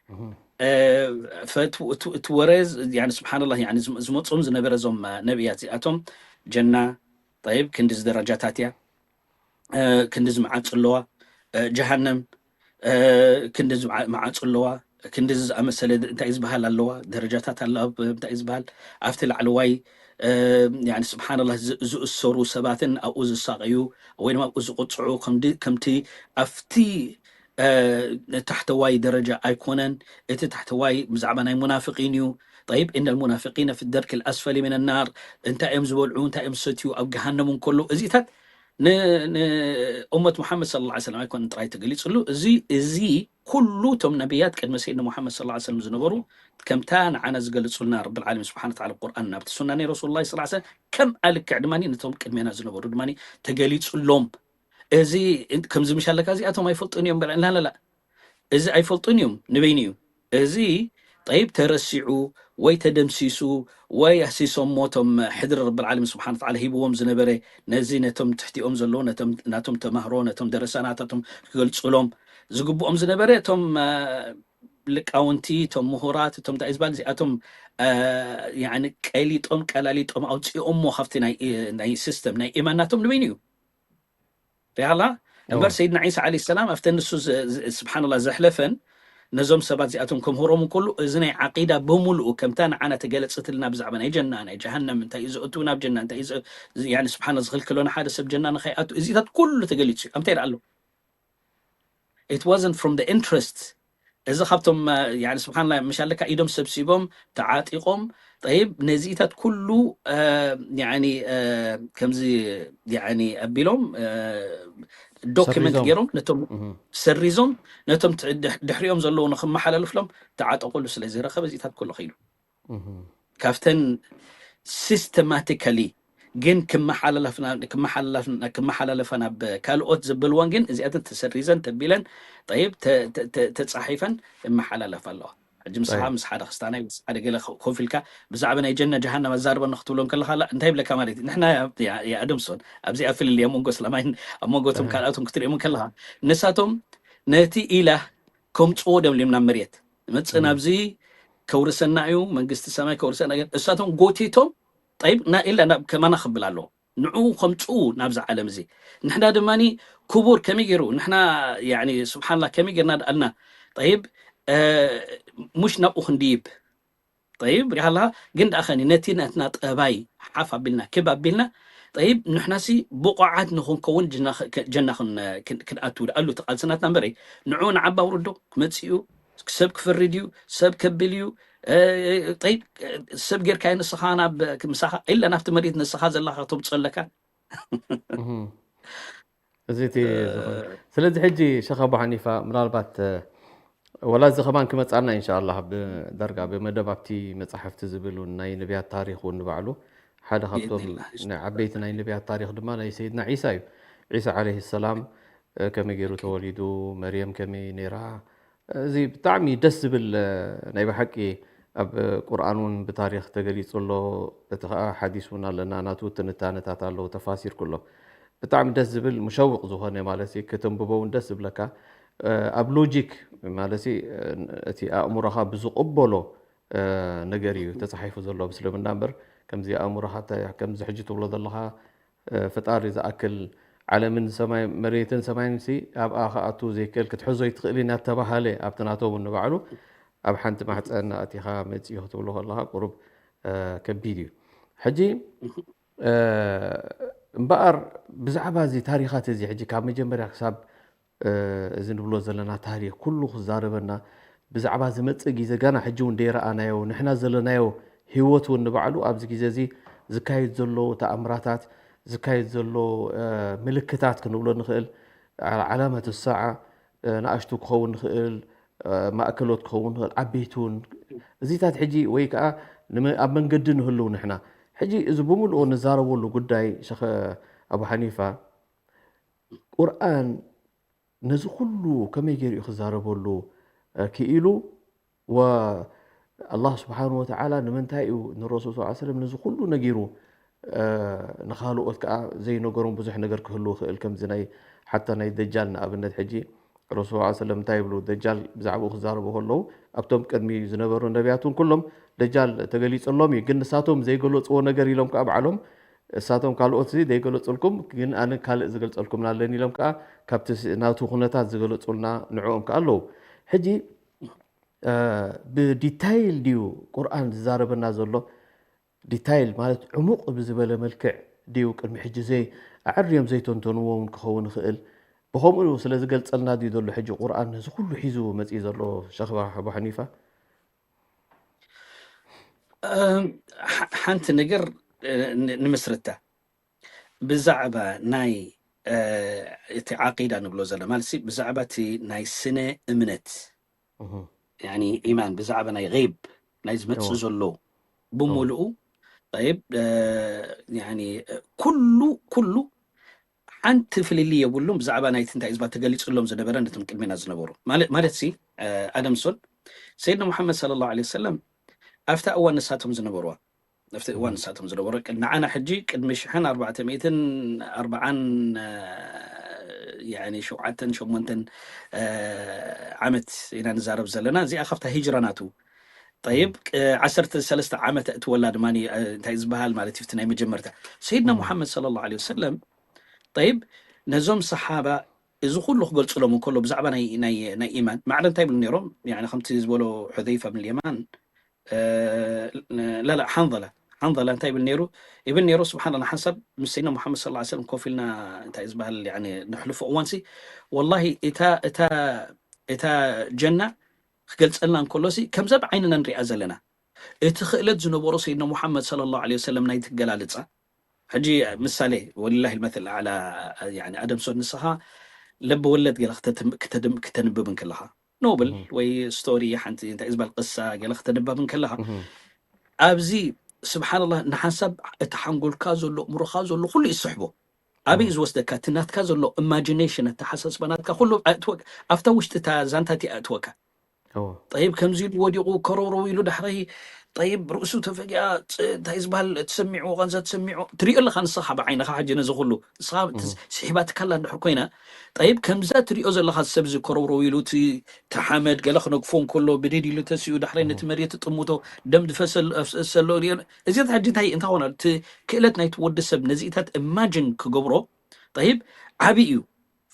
እህ። እ፣ ፈ-፣ እቲ፣ እቲ፣ እቲ ወረ ዝ-፣ ያኒ ስብሓንላህ፣ ያኒ ዝመ-፣ ዝመጽኦም ዝነበረ እዞም፣ እ፣ ነብያት እዚኣቶም፣ ጀና፣ ጠይብ፣ ክንድዚ ደረጃታት እያ፣ እ፣ ክንድዚ መዓጹ ኣለዋ፣ እ፣ ጀሃነም፣ እ፣ ክንድዚ መዓ-፣ መዓጹ ኣለዋ፣ ክንድዚ ዝኣመሰለ ድ-፣ እንታይ ዝበሃል ኣለዋ፣ ደረጃታት ኣለዋ፣ ብ-፣ እንታይ ዝበሃል፣ ኣብቲ ላዕለዋይ፣ እ፣ ያኒ ስብሓንላህ ዝ-፣ ዝእሰሩ ሰባትን ኣብኡ ዝሳቐዩ ወይ ድማ ኣብኡ ዝቕፅዑ ከምዲ-፣ ከምቲ ኣብቲ እ፣ ታሕተዋይ ደረጃ ኣይኮነን። እቲ ታሕተዋይ ብዛዕባ ናይ ሙናፍቂን እዩ። ጠይብ፣ ኢነ ልሙናፍቂነ ፊ ደርክ ልኣስፈሊ ሚን ናር፣ እንታይ እዮም ዝበልዑ፣ እንታይ እዮም ዝሰትዩ ኣብ ገሃነም እንከሎ፣ እዚታት ን-፣ ንእመት ሙሓመድ ሰለላሁ ዐለይሂ ወሰለም ኣይኮነን ጥራይ ተገሊጽሉ። እዚ፣ እዚ ኩሉ እቶም ነቢያት ቅድሚ ሰይድና ሙሓመድ ሰለላሁ ዐለይሂ ወሰለም ዝነበሩ፣ ከምታ ንዓና ዝገልጹልና ረብል ዓለሚን ስብሓነ ወተዓላ ቁርኣን ናብቲ ሱና ናይ ረሱሉላህ ሰለላሁ ዐለይሂ ወሰለም ከምኣ ልክዕ ድማ ነቶም ቅድሜና ዝነበሩ ድማ ተገሊጹሎም። እዚ እንት-፣ ከምዚ ምሽ ኣለካ፣ እዚኣቶም ኣይፈልጡን እዮም በላ። ላላላ፣ እዚ ኣይፈልጡን እዮም፣ ንበይኑ እዩ። እዚ ጠይብ ተረሲዑ ወይ ተደምሲሱ ወይ ኣህሲሶሞ እቶም ሕድሪ ረብል ዓለሚን ስብሓነ ወተዓላ ሂብዎም ዝነበረ ነዚ ነቶም ትሕቲኦም ዘለዉ ነቶም፣ ናቶም ተማህሮ፣ ነቶም ደረሳ ናታቶም ክገልጹሎም ዝግብኦም ዝነበረ እቶም፣ እ፣ ልቃውንቲ፣ እቶም ምሁራት፣ እቶም እንታይ ዝበሃል እዚኣቶም፣ እ፣ ያኒ ቀሊጦም ቀላሊጦም ኣውፂኦሞ ካብቲ ናይ፣ ናይ ሲስተም ናይ ኢማን ናቶም ንበይኑ እዩ። ሪሃላ እምበር እወ። ሰይድና ዒሳ ዓለይሂ ሰላም ኣብተን ንሱ ዝ-፣ ዝ-፣ ስብሓንላህ ዘሕለፈን ነዞም ሰባት እዚኣቶም ከምህሮም እንከሉ እዚ ናይ ዓቂዳ ብምሉኡ ከምታ ንዓና ተገለጸትልና ብዛዕባ ናይ ጀና ናይ ጀሃነም እንታይ እዩ ዘእቱ ናብ ጀና እንታይ እዩ ዘ-፣ ዝ-፣ ያኒ ስብሓንላህ ዝኽልክሎና ሓደ ሰብ ጀና ንኸይኣቱ እዚታት ኩሉ ተገሊጹ እዩ። ኣብ እንታይ ደኣ ኣሎ? It wasn't from the interest። እዚ ካብቶም፣ እ፣ ያኒ ስብሓንላህ ምሽ ኣለካ ኢዶም ሰብሲቦም ተዓጢቖም ጠይብ ነዚኢታት ኩሉ፣ እ፣ ያኒ፣ እ፣ ከምዚ ያኒ ኣቢሎም፣ እ፣ ዶክመንት ሰሪዞም። ገይሮም ነቶም እህ። ሰሪዞም ነቶም ት-፣ ድሕ-፣ ድሕሪኦም ዘለዉ ንኽመሓላለፍሎም ተዓጠቑሉ ስለ ዝረኸበ እዚኢታት ኩሉ ኸይዱ። እህ። ካብተን ሲስተማቲካሊ ግን ክመሓላለፍና፣ ክመሓላለፍና፣ ክመሓላለፋ ናብ ካልኦት ዘበልወን ግን እዚኣተን ተሰሪዘን ተቢለን ጠይብ ተ-፣ ተ-፣ ተ-፣ ተጻሒፈን ይመሓላለፋ ኣለዋ። ሕጂ ምስኻ ጠይብ። ምስ ሓደ ክስታናይ ምስ ሓደ ገለ ኮፍ ኢልካ ብዛዕባ ናይ ጀና ጀሃነም ኣዛርበኒ ክትብሎም ከለኻ ላ እንታይ ይብለካ ማለት እዩ? ንሕና ያ-፣ ያ-፣ የኣደምሶን ኣብዚኣ ፍልልይ ኣብ መንጎ እስላማይን ኣብ መንጎ እቶም እህ። ካልኣቶም ክትሪኦም ከለኻ ንሳቶም ነቲ ኢላህ ከምጽዎ ደም ናብ መሬት መጽእ እህ። ናብዚ ከውርሰና እዩ መንግስቲ ሰማይ ከውርሰና እዩ። እሳቶም ጎቲቶም ጠይብ ና-፣ ኢላ ናብ ከማና ክብል ኣለዎ። ንዕኡ ከምጽኡ ናብዚ ዓለም እዚ። ንሕና ድማኒ ክቡር ከመይ ገይሩ ንሕና ያኒ ስብሓንላህ ከመይ ገይርና ደኣልና ጠይብ፣ እ፣ ሙሽ ናብኡ ክንድይብ። ጠይብ ሪሃላ ግን ደኣ ኸኒ ነቲ ናትና ጠባይ ሓፍ ኣቢልና ክብ ኣቢልና ጠይብ ንሕናሲ ብቑዓት ንኽንከውን ጀና ኸ-፣ ጀና ኽን-፣ ክን-፣ ክንኣቱ ደኣሉ እቲ ቃልሲ ናትና እምበረይ ንዕኡ ንዓባ ውርዶ ክመጽእ እዩ። ሰብ ክፈሪ ድዩ? ሰብ ከብል እዩ? እ፣ ጠይብ፣ ሰብ ጌርካዮ ንስኻ ናብ ምሳኻ ኢለ ናብቲ መሬት ንስኻ ዘለኻ ተምጽኦ ኣለካ? እህ። እዚ እቲ እ፣ ዝኾነ። ስለዚ ሕጂ ሸኽ ኣቡ ሓኒፋ ምናልባት፣ እ፣ ወላ እዚ ከማን ክመጻልና ኢንሻኣላህ ብዳርጋ ብመደብ ኣብቲ መጻሕፍቲ ዝብል እውን ናይ ነቢያት ታሪኽ እውን ንባዕሉ ሓደ ካብቶም ብኢዝኒላህ። ናይ ዓበይቲ ናይ ነቢያት ታሪኽ ድማ ናይ ሰይድና ዒሳ እዩ። ዒሳ ዓለይሂ ሰላም፣ እ፣ ከመይ ገይሩ ኦኬ። ተወሊዱ፣ መርየም ከመይ ነይራ፣ እዚ ብጣዕሚ ደስ ዝብል፣ እ፣ ናይ ብሓቂ ኣብ ቁርኣን እውን ብታሪኽ ተገሊጹ ኣሎ። እቲ ኸኣ ሓዲስ እውን ኣለና፣ ናቱ ትንታነታት ኣለዉ፣ ተፋሲር ኩሎ። ብጣዕሚ ደስ ዝብል፣ ሙሸውቕ ዝኾነ ማለት እዩ፣ ከተንብቦ እውን ደስ ዝብለካ። እ፣ ኣብ ሎጂክ ማለት እዩ፣ እ፣ እቲ ኣእምሮኻ ብዝቕበሎ፣ እ፣ ነገር እዩ ተጻሒፉ ዘሎ ኣብ እስልምና እምበር፣ ከምዚ ኣእምሮኻ ተ-፣ ከምዚ ሕጂ ትብሎ ዘለኻ፣ እ፣ ፈጣሪ ዝኣክል ዓለምን ሰማይ-፣ መሬትን ሰማይንሲ ኣብኣ ክኣቱ ዘይክእል ክትሕዞ ኣይትኽእልን እያ ተባሃለ። ኣብቲ ናቶም ንባዕሉ ኣብ ሓንቲ ማሕፀን ኣእቲኻ መፂኡ ክትብሎ ከለኻ ቁሩብ፣ እ፣ ከቢድ እዩ። ሕጂ፣ እ፣ እምበኣር ብዛዕባ እዚ ታሪኻት እዚ ሕጂ ካብ መጀመርያ ክሳብ እ፣ እዚ ንብሎ ዘለና ታሪኽ ኩሉ ክዛረበና፣ ብዛዕባ ዝመጽእ ግዜ ገና ሕጂ እውን ደይረኣናዮ፣ ንሕና ዘለናዮ ህይወት እውን ንባዕሉ ኣብዚ ግዜ እዚ ዝካየድ ዘሎ ተኣምራታት፣ ዝካየድ ዘሎ፣ እ፣ ምልክታት ክንብሎ ንኽእል፣ ዓ-፣ ዓላመት ሰዓ፣ እ፣ ንኣሽቱ ክኸውን ንኽእል፣ እ፣ ማእከሎት ክኸውን ንኽእል፣ ዓበይቲ እውን። እዚታት ሕጂ ወይ ከኣ ንመ-፣ ኣብ መንገዲ ንህልው ንሕና። ሕጂ እዚ ብምልኡ ንዛረበሉ ጉዳይ ሸኸ ኣቡ ሓኒፋ፣ ቁርኣን ነዚ ኩሉ ከመይ ገይሩ እዩ ክዛረበሉ፣ እ፣ ክኢሉ? ወ-፣ ኣላህ ስብሓን ወተዓላ ንምንታይ እዩ ንረሱል ሰለላሁ ዐለይሂ ወሰለም ነዚ ኩሉ ነጊሩ፣ እ፣ ንኻልኦት ከዓ ዘይነገሮም ብዙሕ ነገር ክህሉ ይኽእል። ከምዚ ናይ ሓታ ናይ ደጃል ንኣብነት ሕጂ ረሱል ሰለላሁ ዐለይሂ ወሰለም እንታይ ይብሉ? ደጃል ብዛዕባኡ ክዛረቡ ከለዉ ኣብቶም ቅድሚ ዝነበሩ ነቢያት እውን ኩሎም ደጃል ተገሊጹሎም እዩ። ግን ንሳቶም ዘይገለጽዎ ነገር ኢሎም ከዓ ባዕሎም እሳቶም ካልኦት እዚ ዘይገለጹልኩም፣ ግን ኣነ ካልእ ዝገልጸልኩም ኣለኒ ኢሎም ከኣ ካብቲ ስ-፣ ናቱ ኩነታት ዝገለጹልና ንዕኦም ከኣ ኣለዉ። ሕጂ፣ እ፣ ብዲታይል ድዩ ቁርኣን ዝዛረበና ዘሎ? ዲታይል ማለት ዕሙቕ ብዝበለ መልክዕ ድዩ ቅድሚ ሕጂ ዘይ ኣዕርዮም ዘይተንተንዎ እውን ክኸውን ይኽእል። ብኸምኡ ስለ ዝገልጸልና ድዩ ዘሎ ሕጂ ቁርኣን ነዚ ኩሉ ሒዙ መጺኡ ዘሎ? ሸኽ ኣቡ ሓኒፋ። ሓንቲ ነገር ንምስርታ ብዛዕባ ናይ እቲ ዓቂዳ ንብሎ ዘለና ማለት ብዛዕባ እቲ ናይ ስነ እምነት ኢማን ብዛዕባ ናይ ብ ናይ ዝመፅእ ዘሎ ብምሉኡ ብ ኩሉ ኩሉ ሓንቲ ፍልልይ የብሉም ብዛዕባ ናይቲ እንታይ ዝባ ተገሊፅሎም ዝነበረ ነቶም ቅድሜና ዝነበሩ ማለት ሲ ኣደምሶን ሰይድና ሙሓመድ ለ ላ ሰለም ኣብታ እዋን ንሳቶም ዝነበርዋ ኣብቲ እዋን ንሳቶም ዝነበሩ ንዓና ሕጂ ቅድሚ ሽሕን ኣርባዕተ ሚእትን ኣርባዓን ሸውዓተን ሸሞንተን ዓመት ኢና ንዛረብ ዘለና። እዚኣ ካብታ ሂጅራ ናቱ ጠይብ ዓሰርተ ሰለስተ ዓመት እትወላ ድማ እንታይ ዝበሃል ማለት እዩ ናይ መጀመርታ ሰይድና ሙሓመድ ለ ላ ወሰለም ጠይብ ነዞም ሰሓባ እዚ ኩሉ ክገልፅሎም እንከሎ ብዛዕባ ናይ ኢማን ማዕረ እንታይ ይብሉ ነይሮም ከምቲ ዝበሎ ሑዘይፋ ብን የማን ላላ ሓንላ ሓንላ እንታይ ይብል ነይሩ ይብል ነይሩ ስብሓን ሓንሳብ ምስ ሰይድና ሙሓመድ ስ ሰለም ኮፍ ኢልና እንታይ ዝበሃል ንሕልፎ እዋን ሲ ወላ እታ ጀና ክገልፀልና እንከሎ ሲ ከምዛ ብዓይንና ንሪኣ ዘለና እቲ ክእለት ዝነበሮ ሰይድና ሙሓመድ ለ ላ ሰለም ናይ ትገላልፃ ሕጂ ምሳሌ ወሊላሂ ልመትል ኣዕላ ኣደምሶ ንስኻ ለበወለድ ገለ ክተንብብ እንከለኻ ኖብል ወይ ስቶሪ ሓንቲ እንታይ ዝበል ቅሳ ገለ ክተንባብ እንከለኻ ኣብዚ ስብሓንላ ንሓንሳብ እቲ ሓንጎልካ ዘሎ እምሮኻ ዘሎ ኩሉ ይስሕቦ ኣበይ ዝወስደካ እቲ ናትካ ዘሎ ኢማጂኔሽን ኣተሓሳስባ ናትካ ኩሉ ኣብታ ውሽጢ እታ ዛንታ እቲ ኣእትወካ ጠይብ ከምዚ ኢሉ ወዲቑ ከረውረው ኢሉ ዳሕረይ ጠይብ ርእሱ ተፈጊኣ እንታይ ዝበሃል ትሰሚዑ ቀንዛ ትሰሚዑ ትሪኦ ኣለካ ንስኻ ብዓይንኻ ሕጂ ነዚ ኩሉ ንስኻ ስሒባትካላ እንድሕር ኮይና ጠይብ ከምዛ ትሪኦ ዘለካ ሰብ እዚ ከረውረው ኢሉ እቲ ተሓመድ ገለ ክነግፎ እንከሎ ብድድ ኢሉ ተሲኡ ዳሕረይ ነቲ መሬት ትጥምቶ ደም ዝፈሰሎ ሪኦ እዚ ሕጂ እንታይ እንታይ ኾነ እቲ ክእለት ናይቲ ወዲ ሰብ ነዚኢታት ኢማጅን ክገብሮ ጠይብ ዓብይ እዩ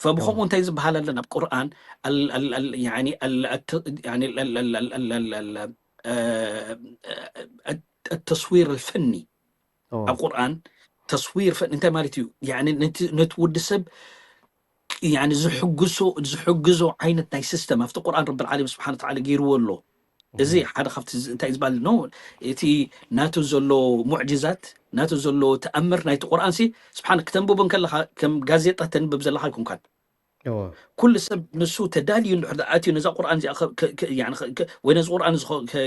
ፈብኸምኡ እንታይ ዝበሃል ኣለና ኣብ ቁርኣን التصوير الفني ኣብ ቁርኣን ተስዊር ፈን እንታይ ማለት እዩ ነቲ ወዲ ሰብ ዝሕግዞ ዓይነት ናይ ሲስተም ኣብቲ ቁርኣን ረብል ዓለሚን ስብሓን ተዓላ ገይርዎ ኣሎ እዚ ሓደ ካብቲ እንታይ ዝበሃል ነው እቲ ናቱ ዘሎ ሙዕጅዛት ናቱ ዘሎ ተኣምር ናይቲ ቁርኣን ሲ ስብሓን ክተንብቦ ከለካ ከም ጋዜጣ ተንብብ ዘለካ ኣይኮንካን ኩሉ ሰብ ንሱ ተዳልዩ እንድሕር ኣትዩ ነዛ ቁርኣን እዚኣ ወይ ነዚ ቁርኣን እዚ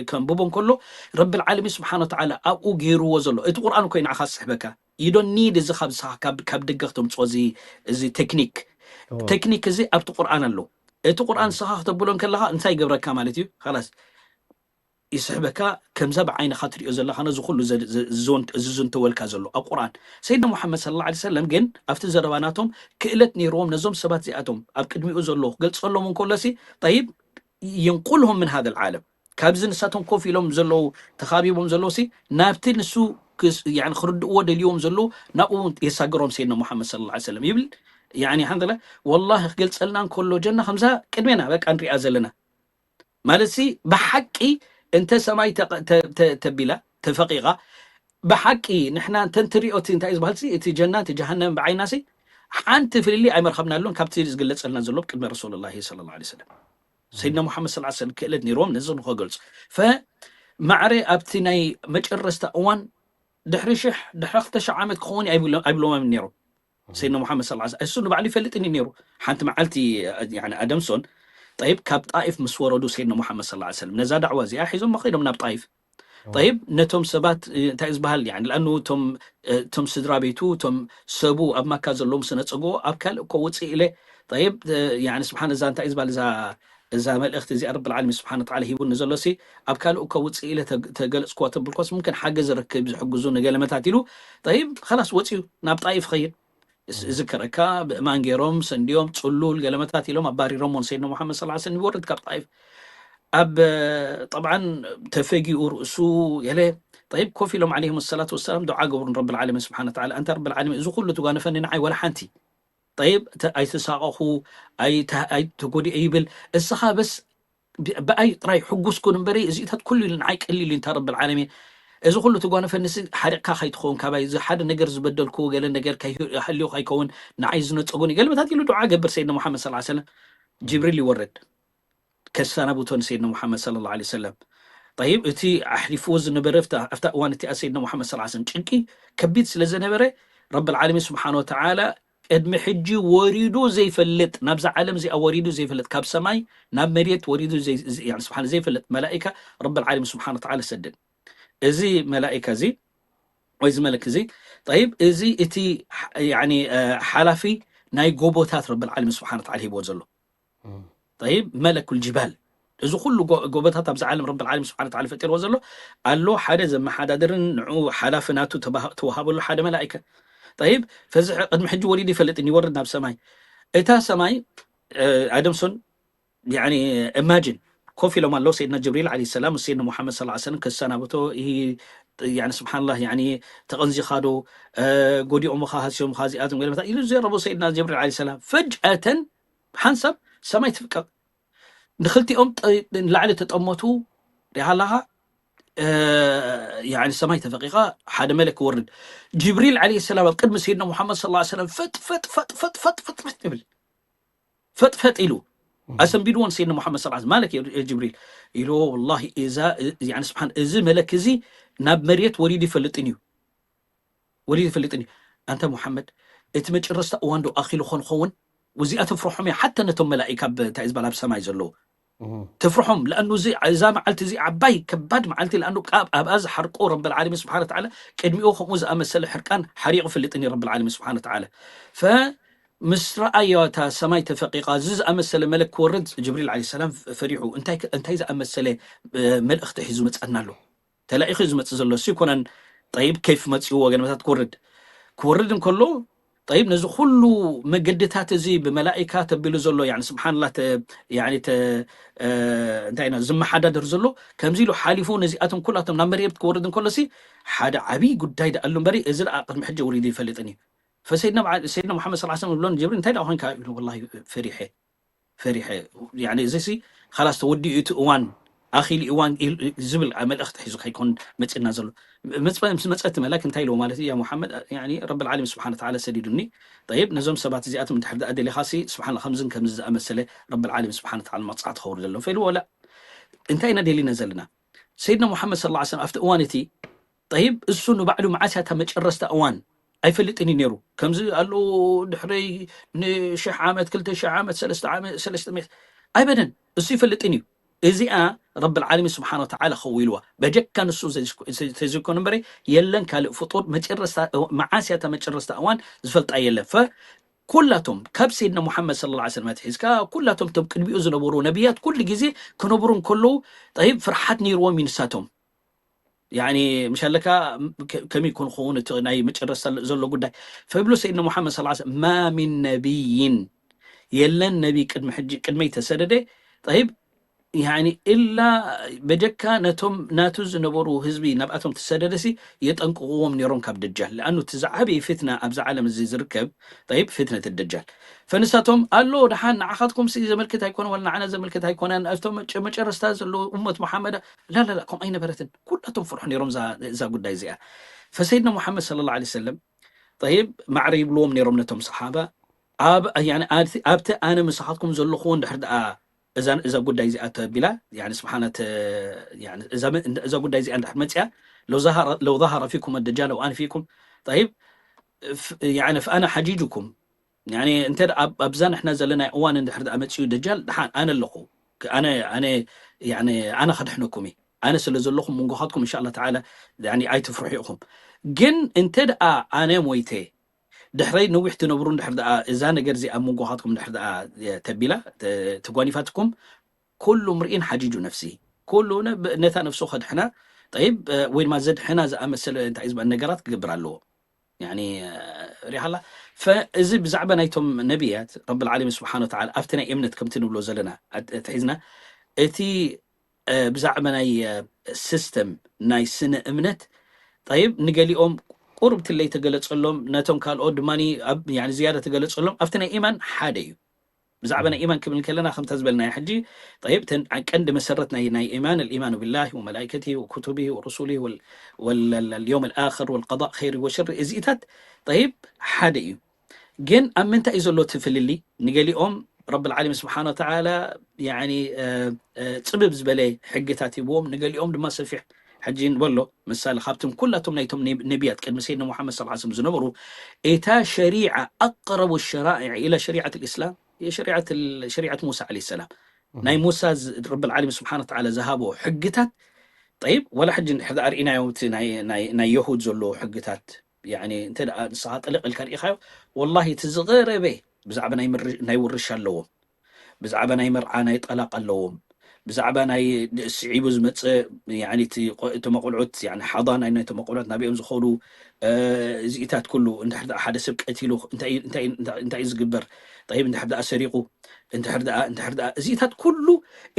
ከንብቦ እንከሎ ረብል ዓለሚን ስብሓን ወተዓላ ኣብኡ ገይርዎ ዘሎ እቲ ቁርኣን እኮ ንዓኻ ዝስሕበካ you don't need እዚ ካብ ደገ ክተምፅኦ እዚ ቴክኒክ ቴክኒክ እዚ ኣብቲ ቁርኣን ኣሎ እቲ ቁርኣን ንስኻ ክተብሎ እንከለኻ እንታይ ይገብረካ ማለት እዩ ላስ ይስሕበካ ከምዛ ብዓይንኻ ትሪኦ ዘለኻ ነዚ ኩሉ ዝዝንተወልካ ዘሎ ኣብ ቁርኣን ሰይድና ሙሓመድ ስለ ላ ሰለም ግን ኣብቲ ዘረባ ናቶም ክእለት ነይርዎም ነዞም ሰባት እዚኣቶም ኣብ ቅድሚኡ ዘሎ ክገልፀሎም እንከሎሲ ጠይብ ይንቁልሆም ምን ሃደ ዓለም ካብዚ ንሳቶም ኮፍ ኢሎም ዘለዉ ተኻቢቦም ዘለዉ ሲ ናብቲ ንሱ ክርድእዎ ደልይዎም ዘለዉ ናብኡ የሳገሮም ሰይድና ሙሓመድ ስለ ላ ሰለም ይብል ሓንለ ወላሂ ክገልፀልና እንከሎ ጀና ከምዛ ቅድሜና በቃ ንሪኣ ዘለና ማለት ሲ ብሓቂ እንተ ሰማይ ተቢላ ተፈቂቃ ብሓቂ ንሕና እንተንትሪኦ እቲ እንታይ ዝበሃል እቲ ጀና እቲ ጀሃነም ብዓይናሲ ሓንቲ ፍልሊ ኣይመርኸብናሉን ካብቲ ዝግለፀልና ዘሎ ቅድሚ ረሱል ላ ለ ሰለም ሰይድና ሙሓመድ ስ ሰለም ክእለት ነይርዎም ነዚ ንኸገልፁ ፈማዕረ ኣብቲ ናይ መጨረስታ እዋን ድሕሪ ሽሕ ድሕሪ ክልተ ሽሕ ዓመት ክኸውን ኣይብሎምን ነይሮም ሰይድና ሙሓመድ ስ እሱ ንባዕሉ ይፈልጥን እዩ ነይሩ ሓንቲ መዓልቲ ኣደምሶን ጠይብ ካብ ጣኢፍ ምስ ወረዱ ሰይድና ሙሓመድ ስ ሰለም ነዛ ዳዕዋ እዚኣ ሒዞም መኸይዶም ናብ ጣይፍ ጠይብ ነቶም ሰባት እንታይ ዝበሃል ንኣኑ እቶም ስድራ ቤቱ እቶም ሰቡ ኣብ ማካ ዘለዎም ስነፀግኦ ኣብ ካልእ እኮ ውፅእ ኢለ ጠይብ ስብሓን እዛ እንታይ ዝበሃል እዛ እዛ መልእኽቲ እዚኣ ረብል ዓለሚን ስብሓን ተዓላ ሂቡኒ ዘሎ ሲ ኣብ ካልእ እኮ ውፅእ ኢለ ተገልፅክዋ ተብልኮስ ምምክን ሓገዝ ርክብ ዝሕግዙ ንገለመታት ኢሉ ጠይብ ከላስ ወፅዩ ናብ ጣይፍ ኸይድ ዝከረካ ብእማን ገይሮም ሰንዲዮም ፅሉል ገለመታት ኢሎም ኣባሪሮም ን ሰይድና ሙሓመድ ስ ሰለም ይወርድ ካብ ጣይፍ ኣብ ጠብዓን ተፈጊኡ ርእሱ ገለ ጠይብ ኮፍ ኢሎም ዓለይሂም ሰላት ወሰላም ዱዓ ገብሩ ንረብል ዓለሚን ስብሓን ተዓላ ኣንታ ረብል ዓለሚን እዚ ኩሉ ትጓነፈኒ ንዓይ ወላ ሓንቲ ጠይብ ኣይተሳቐኹ ኣይተጎዲአ ይብል እስኻ በስ ብኣይ ጥራይ ሕጉስ ኩን እምበሪ እዚኢታት ኩሉ ኢሉ ንዓይ ቀሊሉ እንታ ረብል ዓለሚን እዚ ኩሉ ትጓነፈንሲ ሓሪቕካ ከይትኸውን፣ ካባይ እዚ ሓደ ነገር ዝበደልኩ ገለ ነገር ከይህልዩ ከይከውን፣ ንዓይ ዝነጸጉኒ ገለመታት ኢሉ ዱዓ ገብር ሰይድና ሙሓመድ ሰለላሁ ዐለይሂ ወሰለም። ጅብሪል ይወርድ ከሰናብቶ ንሰይድና ሙሓመድ ሰለላሁ ዐለይሂ ወሰለም። ጠይብ፣ እቲ ኣሕሊፍዎ ዝነበረ ኣብታ ኣብታ እዋን እቲኣ ሰይድና ሙሓመድ ሰለላሁ ዐለይሂ ወሰለም ጭንቂ ከቢድ ስለ ዝነበረ፣ ረብል ዓለሚን ስብሓነ ወተዓላ ቅድሚ ሕጂ ወሪዱ ዘይፈልጥ፣ ናብዛ ዓለም እዚኣ ወሪዱ ዘይፈልጥ፣ ካብ ሰማይ ናብ መሬት ወሪዱ ዘይ- ዘይ- ያኒ ስብሓን ዘይፈልጥ መላኢካ ረብል ዓለሚን ስብሓነ ወተዓላ ሰድድ። እዚ መላኢካ እዚ ወይ እዚ መለክ እዚ፣ ጠይብ፣ እዚ እቲ ሓ- ያኒ እ፣ ሓላፊ ናይ ጎቦታት ረብል ዓለሚን ስብሓነ ወተዓላ ሂብዎ ዘሎ። ጠይብ፣ መለኩል ጅባል፣ እዚ ኩሉ ጎ- ጎቦታት ኣብዚ ዓለም ረብል ዓለሚን ስብሓነ ወተዓላ ፈጢርዎ ዘሎ ኣሎ። ሓደ ዘመሓዳድርን ንዑ ሓላፊ ናቱ ተባህ- ተዋሃበሉ ሓደ መላኢካ። ጠይብ፣ ፈዚ ቅድሚ ሕጂ ወሪዱ ይፈልጥን ይወርድ ናብ ሰማይ። እታ ሰማይ እ፣ ኣደምሶን ያኒ ኢማጂን ኮፍ ኢሎም ኣለዉ ሰይድና ጅብሪል ዓለይሂ ሰላም ምስ ሰይድና ሙሓመድ ሰለላሁ ዐለይሂ ወሰለም ከሰናብቶ። ይህ ያኒ ስብሓንላህ፣ ያኒ ተቐንዚኻ ዶ፣ እ፣ ጎዲኦምኻ ሃስዮምኻ እዚኣቶም ገለመታት ኢሉ ዘረቡ ሰይድና ጅብሪል ዓለይሂ ሰላም። ፈጅኣተን ሓንሳብ ሰማይ ትፍቀቕ፣ ንክልቲኦም ጠ- ንላዕሊ ተጠመቱ። ሪሃላኻ እ፣ ያኒ ሰማይ ተፈቂቓ፣ ሓደ መለክ ክወርድ። ጅብሪል ዓለይሂ ሰላም ኣብ ቅድሚ ሰይድና ሙሓመድ ሰለላሁ ዐለይሂ ወሰለም ፈጥ ፈጥ ፈጥ ፈጥ ፈጥ ፈጥ ፈጥ ይብል። ፈጥ ፈጥ ኢሉ ኣሰንቢድዎ ንሰይድና ሙሓመድ ሰለላሁ ዐለይሂ ወሰለም። ማለክ የ ጅብሪል ኢሉ፣ ወላሂ እዛ ያኒ ስብሓን እዚ መለክ እዚ ናብ መሬት ወሪዱ ይፈልጥን እዩ፣ ወሪዱ ይፈልጥን እዩ። ኣንታ ሙሓመድ፣ እቲ መጨረስታ እዋን ዶ ኣኺሉ ኾን ኸውን? እዚኣ ተፍርሖም እያ ሓታ ነቶም መላኢካ ኣብ እንታይ ዝበሃል ኣብ ሰማይ ዘለዉ ተፍርሖም። ለኣኑ እዚ እዛ መዓልቲ እዚ ዓባይ ከባድ መዓልቲ፣ ለኣኑ ካብ ኣብኣ ዝሓርቆ ረብል ዓለሚን ስብሓን ወተዓላ ቅድሚኡ ከምኡ ዝኣመሰለ ሕርቃን ሓሪቑ ይፈልጥን እዩ ረብል ዓለሚን ስብሓን ወተዓላ። ፈ ምስ ረኣዮ እታ ሰማይ ተፈቂቓ፣ እዚ ዝኣመሰለ መለክ ክወርድ ጅብሪል ዓለይሂ ሰላም ፈሪሑ፣ እንታይ እንታይ ዝኣመሰለ እ፣ መልእኽቲ ሒዙ መጸና ኣሎ? ተላኢኹ ዝመጽእ ዘሎ እሱ ይኮነን። ጠይብ፣ ከይፍ መጺኡ ወገን መታት ክወርድ ክወርድ እንከሎ፣ ጠይብ፣ ነዚ ኩሉ መገድታት እዚ ብመላኢካ ተቢሉ ዘሎ፣ ያኒ ስብሓንላ ተ- ያኒ ተ- እ፣ እንታይ ኢና ዝመሓዳደር ዘሎ፣ ከምዚ ኢሉ ሓሊፉ ነዚኣቶም ኩላቶም ናብ መርየት ክወርድ እንከሎ ሲ ሓደ ዓብዪ ጉዳይ ደኣሉ እምበሪ፣ እዚ ደኣ ቅድሚ ሕጂ ወሪዱ ይፈልጥን እዩ። ፈሰይድና በዓል- ሰይድና ሙሓመድ ሰለላሁ ዐለይሂ ወሰለም ዝብሎ ንጅብሪል፣ እንታይ ደኣ ኮንካ ኢሉ፣ ወላሂ ፈሪሐ ፈሪሐ። ያኒ እዚ ሲ ኻላስ ተወዲኡ እቲ እዋን ኣኺሉ እዋን ኢል- ዝብል መልእኽቲ ሒዙ ከይኮን መፂና ዘሎ። መፅበ- ምስ መፀ እቲ መላክ እንታይ ኢልዎ ማለት እዩ? ያ ሙሓመድ፣ ያኒ ረብል ዓለሚን ስብሓን ወተዓላ ሰዲዱኒ። ጠይብ፣ ነዞም ሰባት እዚኣቶም እንድሕር ደኣ ደሊኻ ሲ ስብሓን ከምዝን ከምዚ ዝኣመሰለ ረብል ዓለሚን ስብሓን ወተዓላ መቕፃዕቲ ከውርደሎም ፈኢልዎ። ላ እንታይ ኢና ደሊና ዘለና? ሰይድና ሙሓመድ ሰለላሁ ዐለይሂ ወሰለም ኣብቲ እዋን እቲ ጠይብ፣ እሱ ንባዕሉ መዓስ እያ እታ መጨረስታ እዋን ኣይፈልጥን እዩ ነይሩ። ከምዚ ኣለዉ ድሕረይ ንሽሕ ዓመት፣ ክልተ ሽሕ ዓመት፣ ሰለስተ ዓመት፣ ሰለስተ ሚእቲ ኣይበለን። እሱ ይፈልጥን እዩ። እዚኣ ረብል ዓለሚን ስብሓን ወተዓላ ኸዊልዋ። በጀካ ንሱ ተዘይኮነ እምበረ የለን ካልእ ፍጡር መጨረስታ መዓስ እያ እታ መጨረስታ እዋን ዝፈልጣ የለን። ፈ ኩላቶም ካብ ሰይድና ሙሓመድ ሰለላሁ ዐለይሂ ወሰለም ኣትሒዝካ ኩላቶም እቶም ቅድሚኡ ዝነበሩ ነቢያት ኩሉ ግዜ ክነብሩ እንከለዉ ጠይብ ፍርሓት ነይርዎም እዩ ንሳቶም። ያኒ ምሽ ኣለካ ከ- ከመይ ይኮን ክኸውን እቲ ናይ መጨረስታ ዘሎ ጉዳይ ፈብሎ ሰይድና ሙሓመድ ሰለላሁ ዐለይሂ ወሰለም ማ ሚን ነቢይን የለን ነቢ ቅድሚ ሕጂ ቅድመይ ተሰደደ ጠይብ ያኒ እላ በጀካ ነቶም ናቱ ዝነበሩ ህዝቢ ናብኣቶም ተሰደደሲ የጠንቅቕዎም ነይሮም ካብ ደጃል ለኣኑ እቲ ዝዓበየ ፍትና ኣብዚ ዓለም እዚ ዝርከብ ጠይብ ፍትነት ደጃል ፈንሳቶም ኣሎ ደሓን ንዓኻትኩም ሲ ዘመልክት ኣይኮነ ወላ ንዓና ዘመልክት ኣይኮነን ኣብቶም መጨ- መጨረስታ ዘለዉ እመት መሓመድ ላላላ ከምኡ ኣይነበረትን ኩላቶም ፍርሑ ነይሮም እዛ- እዛ ጉዳይ እዚኣ ፈሰይድና ሙሓመድ ስለ ላ ሰለም ጠይብ ማዕረ ይብልዎም ነይሮም ነቶም ሰሓባ ኣብ ያኒ ኣብቲ ኣብቲ ኣነ ምሳኻትኩም ዘለኹዎ እንድሕር ደኣ እዛ እዛ ጉዳይ እዚኣ ተቢላ ያኒ ስብሓና ተ- ያኒ እዛ መ- እዛ ጉዳይ እዚኣ እንድሕር መፅያ ለው ዛሃረ ለው ዛሃረ ፊኩም ኣደጃል ለው ኣነ ፊኩም ጠይብ ፍ- ያኒ ፍኣነ ሓጂጁኩም ያኒ እንተ ደኣ ኣብ- ኣብዛ ንሕና ዘለና እዋን እንድሕር ደኣ መፅዩ ደጃል ደሓን ኣነ ኣለኹ ኣነ ኣነ ያኒ ኣነ ከድሕነኩም እየ ኣነ ስለ ዘለኹም መንጎኻትኩም እንሻ ኣላ ተዓላ ያኒ ኣይትፍርሑ ኢኹም ግን እንተ ደኣ ኣነ ሞይተ ድሕረይ ነዊሕ ትነብሩ እንድሕር ደኣ እዛ ነገር እዚኣ ኣብ መንጎኻትኩም እንድሕር ደኣ ተቢላ ተ- ተጓኒፋትኩም ኩሉ ምርኢን ሓጂጁ ነፍሲ ኩሉ ነ- ነታ ነፍሱ ከድሕና ጠይብ ወይ ድማ ዘድሕና ዝኣመሰለ እንታይ ዝበሃል ነገራት ክገብር ኣለዎ ያኒ ሪሃላ ፈእዚ ብዛዕባ ናይቶም ነቢያት ረብል ዓለሚን ስብሓን ወተዓላ ኣብቲ ናይ እምነት ከምቲ ንብሎ ዘለና ኣት- ኣትሒዝና እቲ እ፣ ብዛዕባ ናይ እ፣ ሲስተም ናይ ስነ እምነት ጠይብ ንገሊኦም ቁርብ ትለይ ተገለጸሎም ነቶም ካልኦት ድማ ኣብ ያኒ ዝያዳ ተገለጸሎም ኣብቲ ናይ ኢማን ሓደ እዩ ብዛዕባ ናይ ኢማን ክብል ከለና ከምታ ዝበልናዮ ሕጂ፣ ጠይብ፣ ተን ቀንዲ መሰረት ናይ ናይ ኢማን፣ الإيمان بالله وملائكته وكتبه ورسله وال واليوم الآخر والقضاء خيره وشره፣ እዚኢታት ጠይብ ሓደ እዩ። ግን ኣብ ምንታይ እዩ ዘሎ እቲ ፍልልይ? ንገሊኦም ረብል ዓለሚን ስብሓነ ወተዓላ ያኒ ጽብብ ዝበለ ሕግታት ሂብዎም፣ ንገሊኦም ድማ ሰፊሕ። ሕጂ ንበሎ ምሳሌ ካብቶም ኩላቶም ናይቶም ነብ- ነቢያት ቅድሚ ሰይድና ሙሓመድ ሰለላሁ ዐለይሂ ወሰለም ዝነበሩ እታ ሸሪዓ أقرب الشرائع إلى شريعة الإسلام هي شريعة ال- شريعة موسى عليه السلام ናይ ሙሳ ዝ- ረብል ዓለሚን ስብሓነ ወተዓላ ዝሃቦ ሕግታት ጠይብ ወላ ሕጂ እንድሕር ደኣ ርኢናዮ እቲ ናይ- ናይ- ናይ የሁድ ዘሎ ሕግታት ያኒ እንተ ደኣ ንስኻ ጥልቕ ኢልካ ርኢኻዮ ወላሂ እቲ ዝቐረበ ብዛዕባ ናይ ምር- ናይ ውርሻ ኣለዎም ብዛዕባ ናይ መርዓ ናይ ጠላቕ ኣለዎም ብዛዕባ ናይ ስዒቡ ዝመፅእ ያኒ እቲ ቆ- እቶም ኣቆልዑት ያኒ ሓዳና ናይ እቶም ኣቆልዑት ናብኦም ዝኸዱ እዚኢታት ኩሉ እንድሕር ደኣ ሓደ ሰብ ቀቲሉ እንታይ እንታይ እንታይ እንታይ እዩ ዝግበር ጠይብ እንድሕር ደኣ ሰሪቑ እንድሕር ደኣ እንድሕር ደኣ እዚኢታት ኩሉ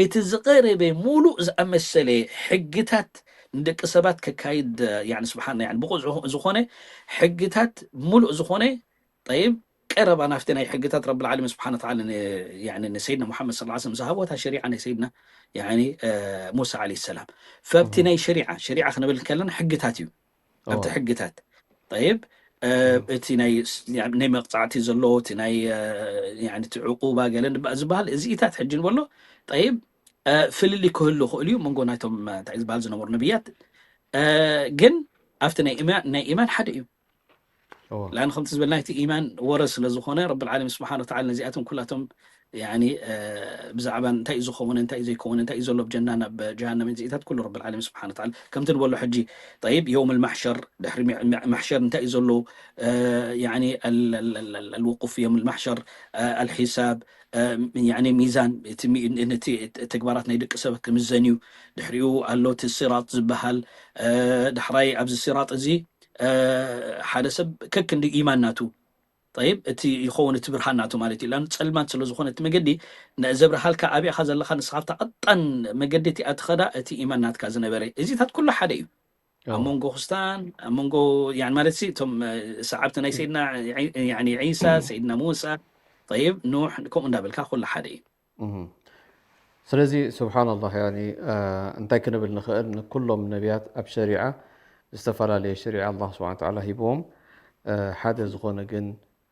እቲ ዝቐረበ ሙሉእ ዝኣመሰለ ሕግታት ንደቂ ሰባት ከካይድ ያኒ ስብሓን ያኒ ብቑዕ ዝኾነ ሕግታት ሙሉእ ዝኾነ ጠይብ ቀረባ ናብቲ ናይ ሕግታት ረብል ዓለሚን ስብሓን ወተዓላ ንሰይድና ሙሓመድ ስ ሰለም ዝሃቦ እታ ሸሪዓ ናይ ሰይድና ሙሳ ዓለ ሰላም ፈብቲ ናይ ሸሪዓ ሸሪዓ ክንብል ከለና ሕግታት እዩ ኣብቲ ሕግታት ጠይብ እቲ ናይ መቕፃዕቲ ዘሎ እቲ ናይ እቲ ዕቁባ ገለ ዝበሃል እዚኢታት ሕጂ ንበሎ ጠይብ ፍልልይ ክህሉ ክእል እዩ መንጎ ናይቶም እንታይ ዝበሃል ዝነበሩ ነብያት ግን ኣብቲ ናይ ኢማን ሓደ እዩ ላን ከምቲ ዝበልና እቲ ኢማን ወረ ስለ ዝኾነ ረብል ዓለሚን ስብሓን ወተዓላ ነዚኣቶም ኩላቶም ያኒ ብዛዕባ እንታይ እዩ ዝኸውን እንታይ እዩ ዘይከውን እንታይ እዩ ዘሎ ብጀና ናብ ጀሃነም እዚኢታት ኩሉ ረብል ዓለሚን ስብሓን ወተዓላ ከምቲ ንበሎ ሕጂ ጠይብ የውም ልማሕሸር ድሕሪ ማሕሸር እንታይ እዩ ዘሎ ያኒ الوقوف يوم المحشر الحساب ያኒ ሚዛን ነቲ ተግባራት ናይ ደቂ ሰባት ክምዘን እዩ ድሕሪኡ ኣሎ እቲ ሲራጥ ዝበሃል ዳሕራይ ኣብዚ ሲራጥ እዚ ሓደ ሰብ ከክንዲ ኢማን ናቱ ጠይብ እቲ ይኸውን እቲ ብርሃን ናቱ ማለት እዩ ላን ፀልማት ስለ ዝኾነ እቲ መገዲ ዘብርሃልካ ኣብኻ ዘለኻ ንስኻ ኣብታ ቀጣን መገዲ እቲ ኣትኸዳ እቲ ኢማን ናትካ ዝነበረ እዚታት ኩሉ ሓደ እዩ ኣብ መንጎ ክስታን ኣብ መንጎ ያን ማለት ሲ እቶም ሰዓብቲ ናይ ሰይድና ዒሳ ሰይድና ሙሳ ጠይብ ኑሕ ከምኡ እንዳበልካ ኩሉ ሓደ እዩ ስለዚ ስብሓንላህ ያኒ እንታይ ክንብል ንኽእል ንኩሎም ነቢያት ኣብ ሸሪዓ ዝተፈላለየ ሸሪዓ ኣላ ስብሓን ተዓላ ሂብዎም ሓደ ዝኾነ ግን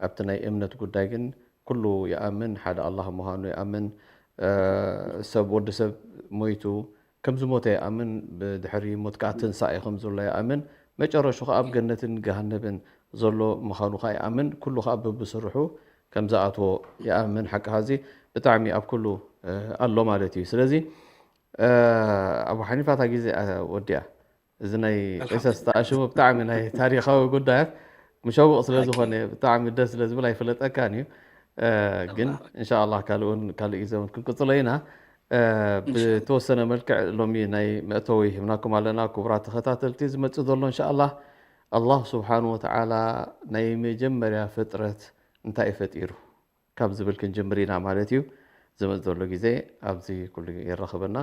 ኣብቲ ናይ እምነት ጉዳይ ግን ኩሉ ይኣምን ሓደ ኣላህ ምዃኑ ይኣምን ሰብ ወዲ ሰብ ሞይቱ ከም ዝሞተ ይኣምን ብድሕሪ ሞት ከዓ ትንሳኤ ከም ዘሎ ይኣምን መጨረሹ ከዓ ኣብ ገነትን ገሃነብን ዘሎ ምዃኑ ከዓ ይኣምን ኩሉ ከዓ በብስርሑ ከም ዝኣትዎ ይኣምን ሓቂ ሀዚ ብጣዕሚ ኣብ ኩሉ ኣሎ ማለት እዩ ስለዚ ኣቡ ሓኒፋ እታ ግዜ ወዲኣ እዚ ናይ ዒሳ ዝተኣሽሙ ብጣዕሚ ናይ ታሪኻዊ ጉዳያት ምሸውቕ ስለ ዝኾነ ብጣዕሚ ደስ ስለ ዝብል ኣይፈለጠካን እዩ ግን እንሻ ኣላ ካልእውን ካልእ ግዜ እውን ክንቅፅሎ ኢና ብተወሰነ መልክዕ ሎሚ ናይ መእተዊ ሂብናኩም ኣለና ክቡራት ተኸታተልቲ ዝመፅእ ዘሎ እንሻ ኣላ ኣላህ ስብሓን ወተዓላ ናይ መጀመርያ ፍጥረት እንታይ እዩ ፈጢሩ ካብ ዝብል ክንጅምር ኢና ማለት እዩ ዝመፅ ዘሎ ግዜ ኣብዚ ኩሉ የራኽበና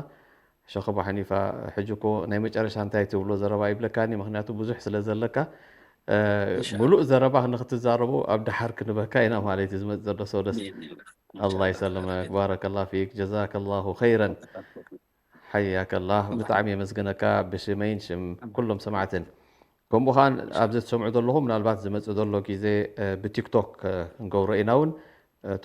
ሸኽ ኣቡ ሓኒፋ ሕጂ እኮ ናይ መጨረሻ እንታይ ትብሎ ዘረባ ይብለካኒ ምክንያቱ ብዙሕ ስለ ዘለካ ሙሉእ ዘረባ ንክትዛረቡ ኣብ ደሓር ክንበካ ኢና ማለት እዩ ዝመፅ ዘሎ ሰው ደስ ኣላ ይሰልመክ ባረከላ ፊክ ጀዛከላሁ ኸይረን ሓያከላህ ብጣዕሚ የመስግነካ ብሽመይን ሽም ኩሎም ሰማዕትን ከምኡ ከዓ ኣብዚ ትሰምዑ ዘለኹም ምናልባት ዝመፅእ ዘሎ ግዜ ብቲክቶክ ክንገብሮ ኢና እውን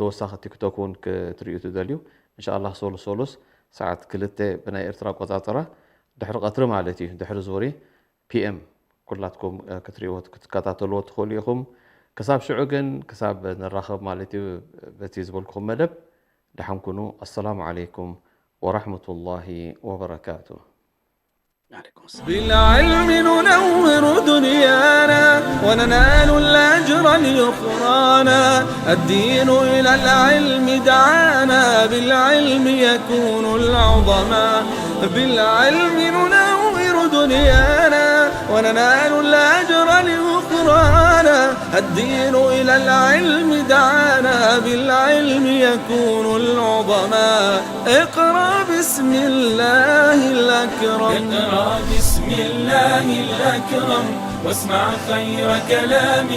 ተወሳኺ ቲክቶክ እውን ክትርእዩ ትደልዩ እንሻ ኣላህ ሶሉስ ሶሉስ ሰዓት ክልተ ብናይ ኤርትራ ኣቆፃፅራ ድሕሪ ቀትሪ ማለት እዩ ድሕሪ ዙሁሪ ፒኤም ኩላትኩም ክትርእይዎ ክትከታተልዎ ትኽእሉ ኢኹም ክሳብ ሽዑ ግን ክሳብ ንራኸብ ማለት እዩ በቲ ዝበልኩኹም መደብ ደሓን ኩኑ ኣሰላሙ ዓለይኩም ወራሕመቱላሂ ወበረካቱ بالعلم ننور دنيانا وننال الأجر اليقرانا الدين إلى العلم دعانا بالعلم يكون العظماء بالعلم ننور دنيانا وننال الأجر اليقرانا الدين إلى العلم دعانا بالعلم يكون العظماء اقرأ باسم الله الأكرم اقرأ باسم الله الأكرم واسمع خير كلام